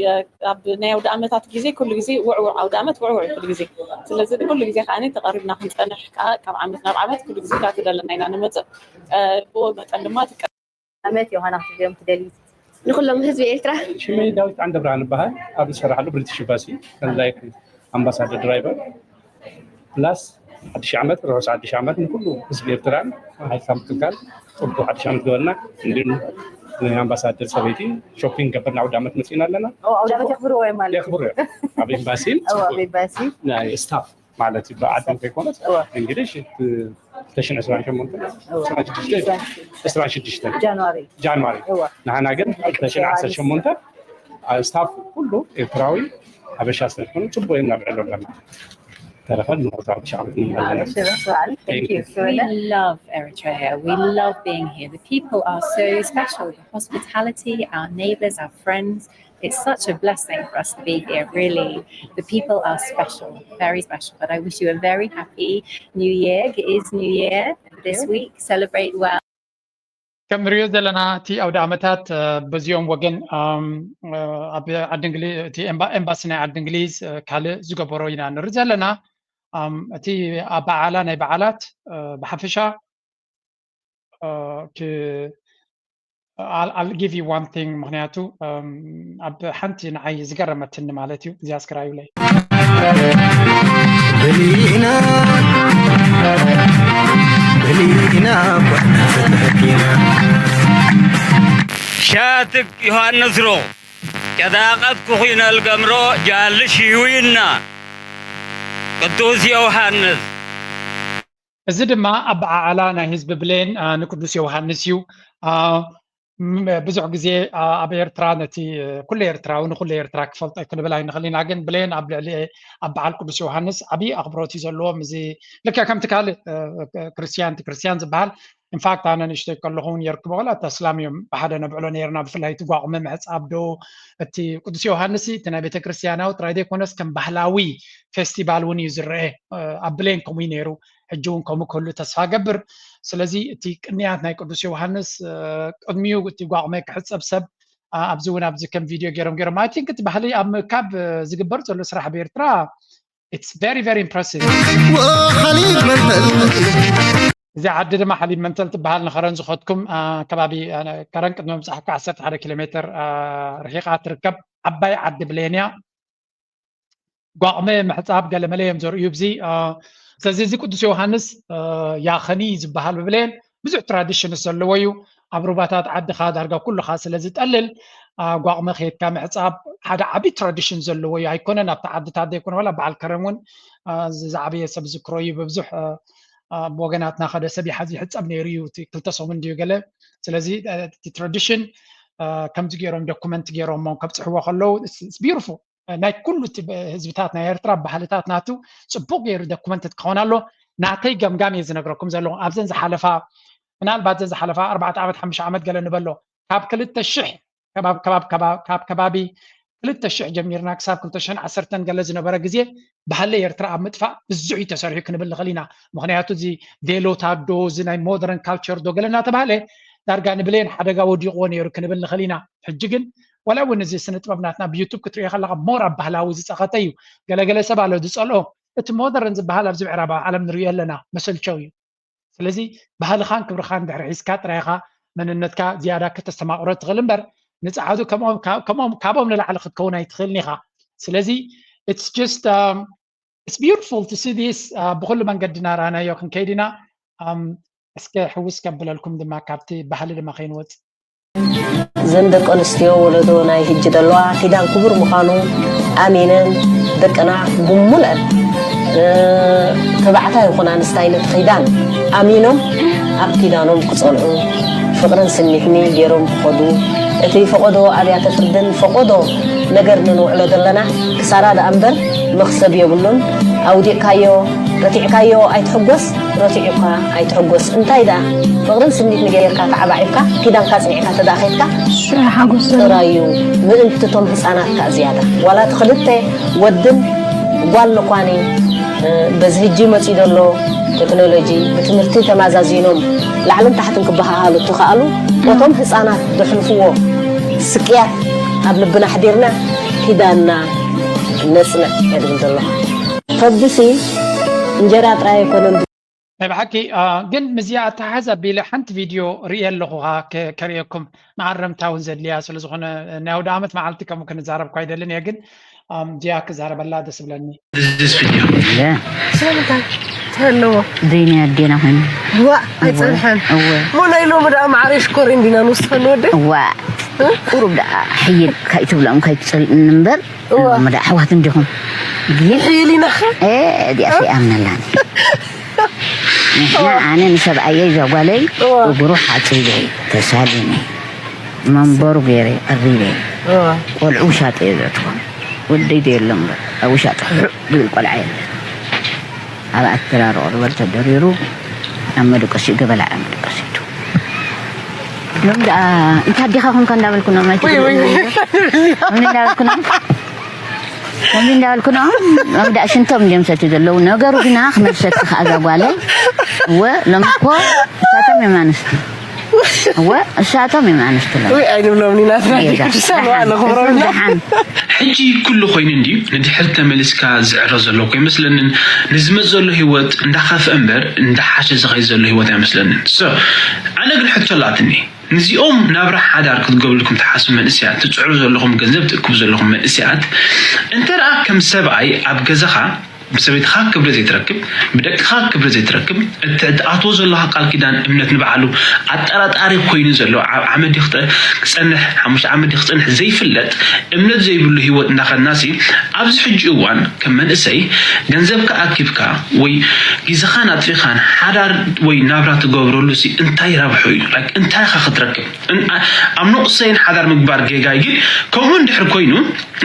ኣብ ናይ ኣውደ ዓመታት ግዜ ኩሉ ግዜ ውዕውዕ ኣውደ ዓመት ውዕውዕ እዩ ኩሉ ግዜ። ስለዚ ኩሉ ግዜ ከዓ ተቐሪብና ክንፀንሕ ከዓ ካብ ዓመት ናብ ዓመት ኩሉ ግዜ ከዓ ትደለና ኢና ንመፅእ። ብኡ መጠን ድማ ዓመት ዮሃና ክትብዮም ትደልዩ? ንኩሎም ህዝቢ ኤርትራ። ሽመይ ዳዊት ዓንደብርሃን እበሃል። ኣብ ዝሰራሕሉ ብሪቲሽ ኤምባሲ ከም ላይክ ኣምባሳደር ድራይቨር ፕላስ ሓድሽ ዓመት ርሑስ ሓድሽ ዓመት ንኩሉ ህዝቢ ኤርትራን ሓይልካ ምክልካል ጽቡቅ ሓድሽ ዓመት ገበልና። እንዲሁም ኣምባሳደር ሰበይቲ ሾፒንግ ገበርና ኣውደ ዓመት መጺና ኣለና። ኣውደ ዓመት የኽብርዎ እዮም ማለት የኽብሩ እዮም። ኣብ ኤምባሲን ኣብ ኤምባሲ ናይ ስታፍ ማለት እዩ። ብዓዶም ከይኮነስ እንግዲሽ ክልተ ሽሕን ዕስራን ሸሞንተን ዕስራን ሽዱሽተን ጃንዋሪ ጃንዋሪ ንሓና ግን ክልተ ሽሕን ዓሰርተ ሸሞንተ ስታፍ ኩሉ ኤርትራዊ ሓበሻ ስለዝኮነ ጽቡቅ ኢና ንብዕሎ ኣለና። ተረፈ ንመወዳእታ ብሻዕብ ንመለና። We love Eritrea. We love being here. The people are so special. The hospitality, our neighbors, our friends. It's such a blessing for us to be here, really. The people are special, very special. But I wish you a very happy New Year. It is New Year this week. Celebrate well. ከም ንሪኦ ዘለና እቲ ኣውደ ዓመታት በዚኦም ወገን ኣብ ዓዲ እንግሊዝ እቲ ኤምባሲ ናይ ዓዲ እንግሊዝ ካልእ ዝገበሮ ኢና ንርኢ ዘለና እቲ ኣበዓዕላ ናይ በዓላት ብሓፈሻ I'll give you one thing ምክንያቱ ኣብ ሓንቲ ንዓይ ዝገረመትኒ ማለት እዩ እዚኣ እስክራዩለይ በሊና በሊና ሻትክ ዮሃንስ ሮ ጨዳቐት ኩኺነል ገምሮ ጃልሽ ይውይና ቅዱስ ዮሃንስ እዚ ድማ ኣበዓዕላ ናይ ህዝቢ ብሌን ንቅዱስ ዮሃንስ እዩ። ብዙሕ ግዜ ኣብ ኤርትራ ነቲ ኩሉ ኤርትራዊ ንኩሉ ኤርትራ ክፈልጦ ክንብል ኣይንኽእል ኢና። ግን ብሌን ኣብ ልዕሊ ኣብ በዓል ቅዱስ ዮሃንስ ዓብዪ ኣኽብሮት እዩ ዘለዎም። እዚ ልክዕ ከምቲ ካልእ ክርስትያን እቲ ክርስትያን ዝበሃል ኢንፋክት ኣነ ንእሽተይ ከለኹ እውን የርክቦ ቆልዓ ተስላም እዮም ብሓደ ነብዕሎ ነይርና። ብፍላይ እቲ ጓቑመ ምሕፃብ ዶ እቲ ቅዱስ ዮሃንስ እቲ ናይ ቤተክርስትያናዊ ጥራይ ዘይኮነስ ከም ባህላዊ ፌስቲቫል እውን እዩ ዝረአ። ኣብ ብሌን ከምኡ እዩ ነይሩ። ሕጂ እውን ከምኡ ክህሉ ተስፋ ገብር። ስለዚ እቲ ቅንያት ናይ ቅዱስ ዮሃንስ ቅድሚኡ እቲ ጓቑመ ክሕፀብ ሰብ ኣብዚ እውን ኣብዚ ከም ቪድዮ ገይሮም ገይሮም I think እቲ ባህሊ ኣብ ምእካብ ዝግበር ዘሎ ስራሕ ኣብ ኤርትራ it's very very impressive። እዚ ዓዲ ድማ ሓሊብ መንተል ትበሃል። ንኸረን ዝኸድኩም ከባቢ ከረን ቅድሚ ምብፃሕካ ዓሰርተ ሓደ ኪሎ ሜትር ርሒቓ ትርከብ ዓባይ ዓዲ ብሌን እያ። ጓቕመ ምሕፃብ ገለመለ እዮም ዘርእዩ ብዚ ስለዚ እዚ ቅዱስ ዮሃንስ ያኸኒ ዝበሃል ብብሌን ብዙሕ ትራዲሽንስ ዘለዎ እዩ። ኣብ ሩባታት ዓድኻ ዳርጋ ኩልኻ ስለ ዝጠልል ጓቕመ ከየድካ ምሕፃብ ሓደ ዓብዪ ትራዲሽን ዘለዎ እዩ። ኣይኮነን ኣብቲ ዓድታት ዘይኮነ ዋላ በዓል ከረን እውን ዝዓበየ ሰብ ዝክሮ እዩ ብብዙሕ ብወገናትና ከደ ሰብ ይሓዝ ይሕፀብ ነይሩ እዩ። እቲ ክልተ ሰሙን ድዩ ገለ። ስለዚ እቲ ትራዲሽን ከምዚ ገይሮም ዶኩመንት ገይሮሞ ከብፅሕዎ ከለዉ ቢዩቲፉል። ናይ ኩሉ እቲ ህዝብታት ናይ ኤርትራ ባህልታት ናቱ ፅቡቅ ገይሩ ዶኩመንት ክኸውን ኣሎ። ናተይ ገምጋም እየ ዝነግረኩም ዘለኹ። ኣብዘን ዝሓለፋ ምናልባት ዘን ዝሓለፋ ኣርባዕተ ዓመት ሓሙሽተ ዓመት ገለ ንበሎ ካብ ክልተ ሽሕ ካብ ከባቢ ክልተ ሽሕ ጀሚርና ክሳብ ክልተ ሽሕን ዓሰርተን ገለ ዝነበረ ግዜ ባህሊ ኤርትራ ኣብ ምጥፋእ ብዙሕ እዩ ተሰሪሑ ክንብል ንኽእል ኢና። ምኽንያቱ እዚ ቬሎታት ዶ እዚ ናይ ሞደርን ካልቸር ዶ ገለ እናተባህለ ዳርጋ ንብሌን ሓደጋ ወዲቕዎ ነይሩ ክንብል ንኽእል ኢና። ሕጂ ግን ዋላ እውን እዚ ስነ ጥበብ ናትና ብዩቱብ ክትሪኦ ከለካ ሞር ኣብ ባህላዊ ዝፀኸተ እዩ። ገለገለ ሰብ ኣሎ ዝፀልኦ። እቲ ሞደርን ዝበሃል ኣብዚ ምዕራባዊ ዓለም ንሪኦ ኣለና መሰልቸው እዩ። ስለዚ ባህልኻን ክብርኻን ድሕሪ ሒዝካ ጥራይ ኢኻ መንነትካ ዝያዳ ከተስተማቕሮ ትኽእል እምበር ንፀዓዱ ከምኦም ካብኦም ንላዕሊ ክትከውን ኣይትኽእልን ኢኻ። ስለዚ it's just um, it's beautiful to see this ብኩሉ መንገዲ እናረኣናዮ ክንከይድ ኢና። እስከ ሕውስ ከብለልኩም ድማ ካብቲ ባህሊ ድማ ከይንወፅእ ዘን ደቂ ኣንስትዮ ወለዶ ናይ ህጂ ዘለዋ ኪዳን ክቡር ምዃኑ ኣሚነን ደቅና ብሙልአን ተባዕታይ ይኹን ኣንስታይ ነቲ ኪዳን ኣሚኖም ኣብ ኪዳኖም ክጸንዑ ፍቕርን ስኒትን ገይሮም ክኸዱ እቲ ፈቐዶ ኣብያተ ፍርድን ፈቐዶ ነገር ንንውዕሎ ዘለና ክሳራ ደኣ እምበር መኽሰብ የብሉን። ኣውዲቕካዮ ረቲዕካዮ ኣይትሕጎስ። ረቲዑካ ኣይትሕጎስ እንታይ ደኣ ፍቕርን ስኒት ንገርካ ተዓባዒብካ ኪዳንካ ኣጽኒዕካ ተደኣ ኸድካ እሱ ሓጎስ ጥራይ እዩ ምእንቲ ቶም ህፃናት ከኣ ዝያዳ ዋላ እቲ ክልተ ወድን ጓል ንኳኒ በዚ ህጂ መፂኡ ዘሎ ቴክኖሎጂ ብትምህርቲ ተማዛዚኖም ላዕልን ታሕትን ክበሃሃሉ እትኸኣሉ እቶም ህፃናት ዘሕልፍዎ ስቅያት ኣብ ልብና ኣሕዲርና ኪዳንና ነፅንዕ እየ ዝብል ዘለኹ። ከብዱሲ እንጀራ ጥራይ ኣይኮነን። ናይ ብሓቂ ግን ምስዚኣ ኣተሓሕዝ ኣቢለ ሓንቲ ቪድዮ ርእየ ኣለኹ ከርእየኩም መኣረምታ እውን ዘድልያ ስለዝኾነ ናይ ኣውደ ዓመት መዓልቲ ከምኡ ክንዛረብ እኳ ኣይደልን እየ ግን እዚኣ ክዛረበላ ደስ ብለኒ ስለምንታይ እንታይ ኣለዎ ዘይናይ ኣዴና ኮይኑ ዋ ኣይፀንሐን እሞ ናይ ሎሚ ደኣ ማዕረ ሽኮር እንዲና ንውስኸ ንወደ ዋ ቁሩብ ደኣ ሕይል ካይትብሎም ካይትፀሊእኒ እምበር እሞ ደኣ ኣሕዋት እንዲኹም ግን ሕይል ኢናኸ እዲኣ ከይኣምነላኒ ንሕና ኣነ ንሰብኣየይ ዘጓለይ እግሩ ሓፂበይ ተሳሊመይ መንበሩ ገይረ ቀሪበ ቆልዑ ውሻጠ እየ ዘእትዎም ወደይ ዶ የሎ እምበር ኣብ ውሻጠ ሕዕ ዝብል ቆልዓ የለን ኣብ ኣተራርቆ ዝበል ተደሪሩ ኣብ መደቀሲኡ ገበላ ኣብ መደቀሲቱ ሎም ደኣ እንታይ ኣዴኻ ኮንካ እንዳበልኩ ኖም ኣይትብልኒ እንዳበልኩ ኖም ከምዚ እንዳበልኩ ኖም ሎም ደኣ ሽንቶም እንዲዮም ሰትዩ ዘለዉ ነገሩ ግና ክመልሰኪ ከኣ እዛ ጓለይ እወ ሎም እኮ እሳቶም እዮም ኣንስቲ እወ እሳቶም እዮም ኣንስቲ ሎም ወይ ኣይንብሎም ኢና ትናደክሳን ዋለ ክብሮምና ሕጂ ኩሉ ኮይኑ እንድዩ ንድሕር ተመሊስካ ዝዕረ ዘለኩ ኣይመስለንን ንዝመፅ ዘሎ ህይወት እንዳኸፍአ እምበር እንዳሓሸ ዝኸይ ዘሎ ህይወት ኣይመስለንን ኣነ ግን ሕቶ ኣላትኒ ንዚኦም ናብራ ሓዳር ክትገብሩ ኢልኩም ትሓስቡ መንእሰያት ትፅዕሩ ዘለኹም ገንዘብ ትእክቡ ዘለኹም መንእሰያት እንተ ደኣ ከም ሰብኣይ ኣብ ገዛኻ ብሰበይትኻ ክብሪ ዘይትረክብ ብደቅኻ ክብሪ ዘይትረክብ እቲ ትኣትዎ ዘለኻ ቃል ኪዳን እምነት ንባዕሉ ኣጠራጣሪ ኮይኑ ዘሎ ዓብ ዓመት ድዩ ክፀንሕ ሓሙሽተ ዓመት ድዩ ክፀንሕ ዘይፍለጥ እምነት ዘይብሉ ህይወት እንዳኸድናሲ ኣብዚ ሕጂ እዋን ከም መንእሰይ ገንዘብካ ኣኪብካ ወይ ግዜኻን ኣጥፊኻን ሓዳር ወይ ናብራ ትገብረሉ ሲ እንታይ ረብሑ እዩ like እንታይ ኢኻ ክትረክብ ኣብ ንቑሰይን ሓዳር ምግባር ጌጋ እዩ ግን ከምኡ እንድሕር ኮይኑ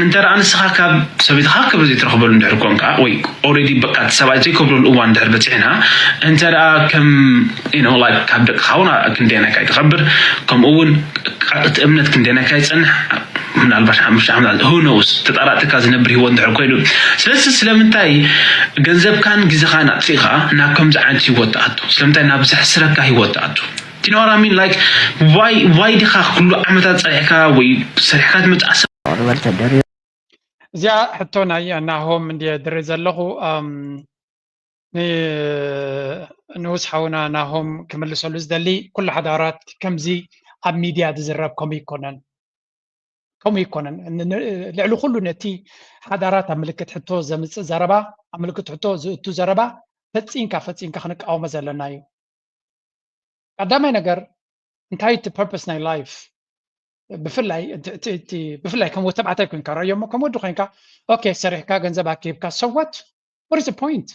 እንተ ደኣ ንስኻ ካብ ሰበይትኻ ክብሪ ዘይትረኽበሉ እንድሕር ኮንካ ወይ already በቃ እቲ ሰብኣይ ዘይከብረሉ እዋን እንድሕር በፂሕና እንተ ደኣ ከም you know like ካብ ደቅኻ እውን ክንደየናይ ካይ ትኸብር ከምኡ እውን እቲ እምነት ክንደየናይ ካይ ዝፀንሕ ምናልባት ሓሙሽተ ዓመት who knows ተጣራጥካ ዝነብር ህይወት እንድሕር ኮይኑ ስለዚ ስለምንታይ ገንዘብካን ግዜኻን ኣጥፊእኻ ናብ ከምዚ ዓይነት ህይወት ትኣቱ ስለምንታይ ናብ ዘሕስረካ ህይወት ትኣቱ Do you know what I mean? Like, why, why ዲኻ ኩሉ ዓመታት ጸኒሕካ ወይ ሰሪሕካ ትመጽእ ኣሰብ ዝበል ተደርዩ እዚኣ ሕቶ ናይ ናሆም እንድየ ድሪ ዘለኹ ንኡስ ሓውና ናሆም ክምልሰሉ ዝደሊ ኩሉ ሓዳራት ከምዚ ኣብ ሚድያ ዝዝረብ ከምኡ ይኮነን ከምኡ ይኮነን ልዕሊ ኩሉ ነቲ ሓዳራት ኣብ ምልክት ሕቶ ዘምፅእ ዘረባ ኣብ ምልክት ሕቶ ዝእቱ ዘረባ ፈፂንካ ፈፂንካ ክንቃወሞ ዘለና እዩ ቀዳማይ ነገር እንታይ እቲ purpose ናይ life ብፍላይ ብፍላይ ከም ወተባዕታይ ኮይንካ ረእዮሞ ከም ወዲ ኮይንካ okay ሰሪሕካ ገንዘብ ኣኪብካ so what what is the point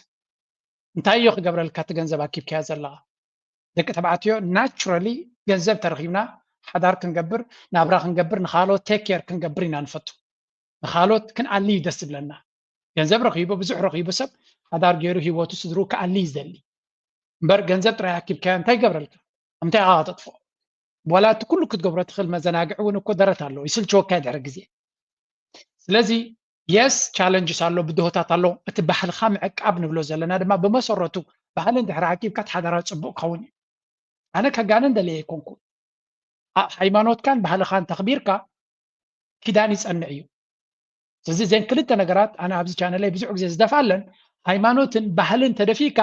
እንታይ እዮ ክገብረልካ እቲ ገንዘብ ኣኪብካዮ ዘለኻ? ደቂ ተባዕትዮ ናቹራሊ ገንዘብ ተረኺብና ሓዳር ክንገብር፣ ናብራ ክንገብር፣ ንኻልኦት ቴክ ኬር ክንገብር ኢና ንፈቱ። ንኻልኦት ክንኣሊ እዩ ደስ ዝብለና። ገንዘብ ረኺቡ፣ ብዙሕ ረኺቡ ሰብ ሓዳር ገይሩ ህይወቱ ስድርኡ ክኣሊ እዩ ዝደሊ። እምበር ገንዘብ ጥራይ ኣኪብካዮ እንታይ ይገብረልካ? እንታይ ኢኻ ተጥፍኦ? ዋላ እቲ ኩሉ ክትገብሮ ትኽእል መዘናግዒ እውን እኮ ደረት ኣለዎ፣ ይስልችወካ ድሕሪ ግዜ። ስለዚ የስ ቻለንጅስ ኣሎ፣ ብድሆታት ኣሎ። እቲ ባህልኻ ምዕቃብ ንብሎ ዘለና ድማ ብመሰረቱ ባህሊ እንድሕር ዓቂብካ እቲ ሓዳራ ጽቡቕ ክኸውን እዩ። ኣነ ከጋንን ደልየ ኣይኮንኩ። ሃይማኖትካን ባህልኻን ተኽቢርካ ኪዳን ይጸንዕ እዩ። ስለዚ እዘን ክልተ ነገራት ኣነ ኣብዚ ቻነለይ ብዙሕ ግዜ ዝደፋለን፣ ሃይማኖትን ባህልን ተደፊእካ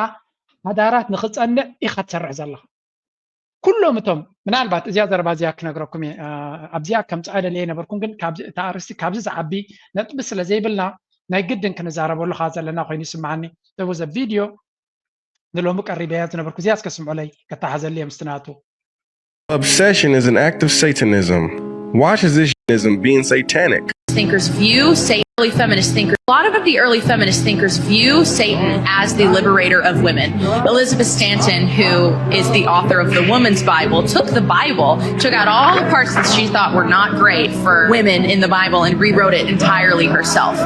ሓዳራት ንኽጸንዕ ኢኻ ትሰርሕ ዘለኻ። ኩሎም እቶም ምናልባት እዚኣ ዘረባ እዚኣ ክነግረኩም እየ ኣብዚኣ ከምፅኣ ደልየ ነበርኩም ግን እታ ኣርስቲ ካብዚ ዝዓቢ ነጥቢ ስለ ዘይብልና ናይ ግድን ክንዛረበሉ ካ ዘለና ኮይኑ ይስምዓኒ። There was a video ንሎሚ ቀሪበያ ዝነበርኩ እዚኣ እስከ ስምዑለይ። ከተሓዘሉ እየ ምስቲ ናቱ። Obsession is an act of Satanism. Why should this Satanism being satanic? Thinkers view Satan, early feminist thinkers. A lot of the early feminist thinkers view Satan as the liberator of women. Elizabeth Stanton, who is the author of the Woman's Bible, took the Bible, took out all the parts that she thought were not great for women in the Bible, and rewrote it entirely herself.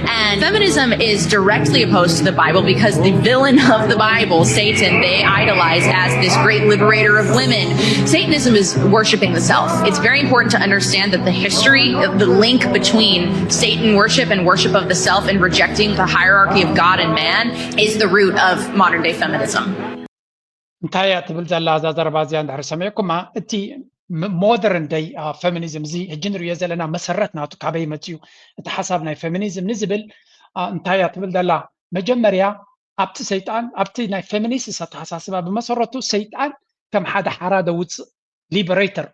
And feminism is directly opposed to the Bible because the villain of the Bible, Satan, they idolize as this great liberator of women. Satanism is worshiping the self. It's very important to understand that the history, the link between Satan worship and worship of the self and rejecting the hierarchy of God and man is the root of modern day feminism. እንታይ እያ ትብል ዘላ እዛ ዘረባ እዚኣ እንድሕር ሰሚዕኩማ፣ እቲ ሞደርን ደይ ፌሚኒዝም እዚ ሕጂ ንሪኦ ዘለና መሰረት ናቱ ካበይ መፅዩ፣ እቲ ሓሳብ ናይ ፌሚኒዝም ንዝብል እንታይ እያ ትብል ዘላ? መጀመርያ ኣብቲ ሰይጣን፣ ኣብቲ ናይ ፌሚኒስት ኣተሓሳስባ ብመሰረቱ ሰይጣን ከም ሓደ ሓራ ደውፅእ ሊበሬተር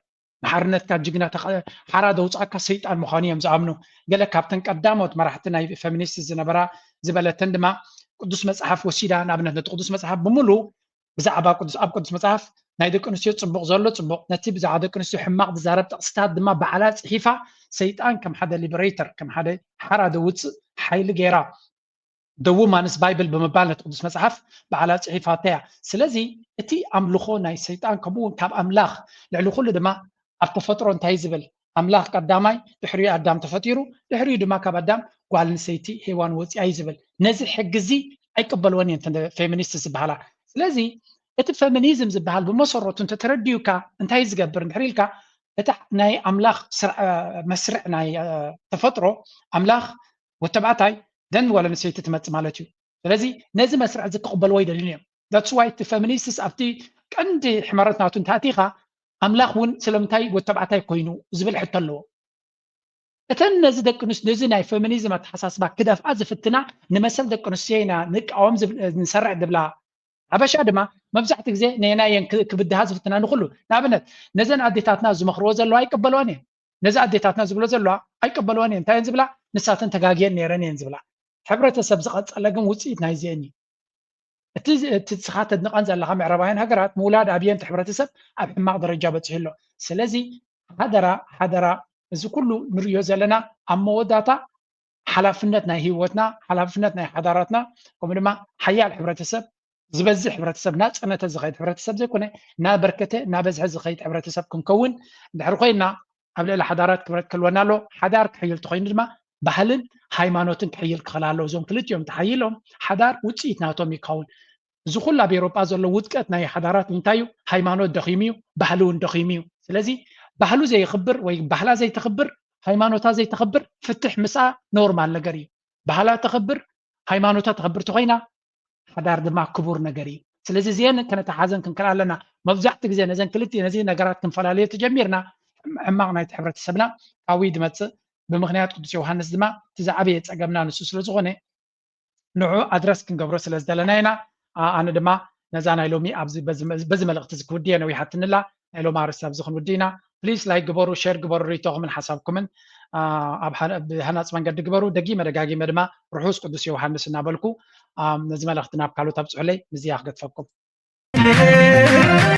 ንሓርነትካ ጅግና ሓራ ደውፃእካ ሰይጣን ምዃኑ እዮም ዝኣምኑ። ገለ ካብተን ቀዳሞት መራሕቲ ናይ ፌሚኒስት ዝነበራ ዝበለተን ድማ ቅዱስ መፅሓፍ ወሲዳ ንኣብነት ነቲ ቅዱስ መፅሓፍ ብምሉ ብዛዕባ ቅዱስ ኣብ ቅዱስ መፅሓፍ ናይ ደቂ ኣንስትዮ ፅቡቕ ዘሎ ፅቡቕ ነቲ ብዛዕባ ደቂ ኣንስትዮ ሕማቕ ዝዛረብ ጥቕስታት ድማ ባዕላ ፅሒፋ ሰይጣን ከም ሓደ ሊበሬተር ከም ሓደ ሓራ ደውፅእ ሓይሊ ገይራ ደዉ ማንስ ባይብል ብምባል ነቲ ቅዱስ መፅሓፍ ባዕላ ፅሒፋታ እያ። ስለዚ እቲ ኣምልኾ ናይ ሰይጣን ከምኡ እውን ካብ ኣምላኽ ልዕሊ ኩሉ ድማ ኣብ ተፈጥሮ እንታይ ዝብል ኣምላኽ ቀዳማይ ድሕሪኡ ኣዳም ተፈጢሩ ድሕሪኡ ድማ ካብ ኣዳም ጓል ኣንስተይቲ ሄዋን ወፂኣ እዩ ዝብል። ነዚ ሕጊ እዚ ኣይቅበልዎን እየን እተን ፌሚኒስት ዝበሃላ። ስለዚ እቲ ፌሚኒዝም ዝበሃል ብመሰረቱ እንተተረዲኡካ እንታይ ዝገብር እንድሕር ኢልካ እቲ ናይ ኣምላኽ መስርዕ ናይ ተፈጥሮ ኣምላኽ ወተባዕታይ ደን ጓል ኣንስተይቲ ትመፅእ ማለት እዩ። ስለዚ ነዚ መስርዕ እዚ ክቕበልዎ ኣይደልዩን እዮም። That's why እቲ ፌሚኒስትስ ኣብቲ ቀንዲ ሕመረት ናቱ እንተኣቲኻ ኣምላኽ እውን ስለምንታይ ወተባዕታይ ኮይኑ ዝብል ሕቶ ኣለዎ። እተን ነዚ ደቂ ኣንስትዮ ነዚ ናይ ፌሚኒዝም ኣተሓሳስባ ክደፍኣ ዝፍትና ንመሰል ደቂ ኣንስትዮ ኢና ንቃወም ንሰርሕ ዝብላ ሓበሻ ድማ መብዛሕቲ ግዜ ነየናይ እየን ክብድሃ ዝፍትና ንኩሉ ንኣብነት ነዘን ኣዴታትና ዝመኽርዎ ዘለዋ ኣይቀበልዋን እየን። ነዚ ኣዴታትና ዝብሎ ዘለዋ ኣይቀበልዋን እየን። እንታይ እየን ዝብላ? ንሳተን ተጋግየን ነይረን እየን ዝብላ። ሕብረተሰብ ዝቐጸለ ግን ውፅኢት ናይዚአን እዩ። እቲ እቲ ንስኻ ተድንቐን ዘለኻ ምዕራባውያን ሃገራት ምውላድ ኣብየን እቲ ሕብረተሰብ ኣብ ሕማቕ ደረጃ በፂሑ ኣሎ። ስለዚ ሓደራ ሓደራ እዚ ኩሉ ንሪኦ ዘለና ኣብ መወዳእታ ሓላፍነት ናይ ህይወትና ሓላፍነት ናይ ሓዳራትና ከምኡ ድማ ሓያል ሕብረተሰብ ዝበዝሕ ሕብረተሰብ እናፀነተ ዝኸይድ ሕብረተሰብ ዘይኮነ እናበርከተ እናበዝሐ ዝኸይድ ሕብረተሰብ ክንከውን እንድሕር ኮይና ኣብ ልዕሊ ሓዳራት ክብረት ክህልወና ኣሎ። ሓዳር ክሕይል ተኮይኑ ድማ ባህልን ሃይማኖትን ክሕይል ክኽእል ኣለዎ። እዞም ክልቲኦም ተሓይሎም ሓዳር ውፅኢት ናቶም ይከውን። እዚ ኩሉ ኣብ ኤውሮጳ ዘሎ ውድቀት ናይ ሓዳራት እንታይ እዩ? ሃይማኖት ደኺሙ እዩ፣ ባህሊ እውን ደኺሙ እዩ። ስለዚ ባህሉ ዘይኽብር ወይ ባህላ ዘይተኽብር ሃይማኖታ ዘይተኽብር ፍትሕ ምስኣ ኖርማል ነገር እዩ። ባህላ ተኽብር ሃይማኖታ ተኽብር ተኾይና ሓዳር ድማ ክቡር ነገር እዩ። ስለዚ እዚአን ከነተሓዘን ክንክእል ኣለና። መብዛሕቲ ግዜ ነዘን ክልቲኡ ነዚ ነገራት ክንፈላለዮ ተጀሚርና ሕማቕ ናይቲ ሕብረተሰብና ካብኡ እዩ ዝመፅእ። ብምኽንያት ቅዱስ ዮሃንስ ድማ እቲ ዝዓበየ ፀገምና ንሱ ስለ ዝኾነ ንዑ ኣድረስ ክንገብሮ ስለ ዝደለና ኢና። ኣነ ድማ ነዛ ናይ ሎሚ ኣብዚ በዚ መልእኽቲ እዚ ክውድየ ነዊሓትንላ ናይ ሎሚ ኣርእስቲ ኣብዚ ክንውዲ ኢና። ፕሊስ ላይክ ግበሩ፣ ሼር ግበሩ፣ ርኢቶኹምን ሓሳብኩምን ኣብ ብሃናፅ መንገዲ ግበሩ። ደጊመ ደጋጊመ ድማ ርሑስ ቅዱስ ዮሃንስ እናበልኩ ነዚ መልእኽቲ ናብ ካልኦት ኣብፅሑለይ። ምስዚኣ ክገድፈኩም።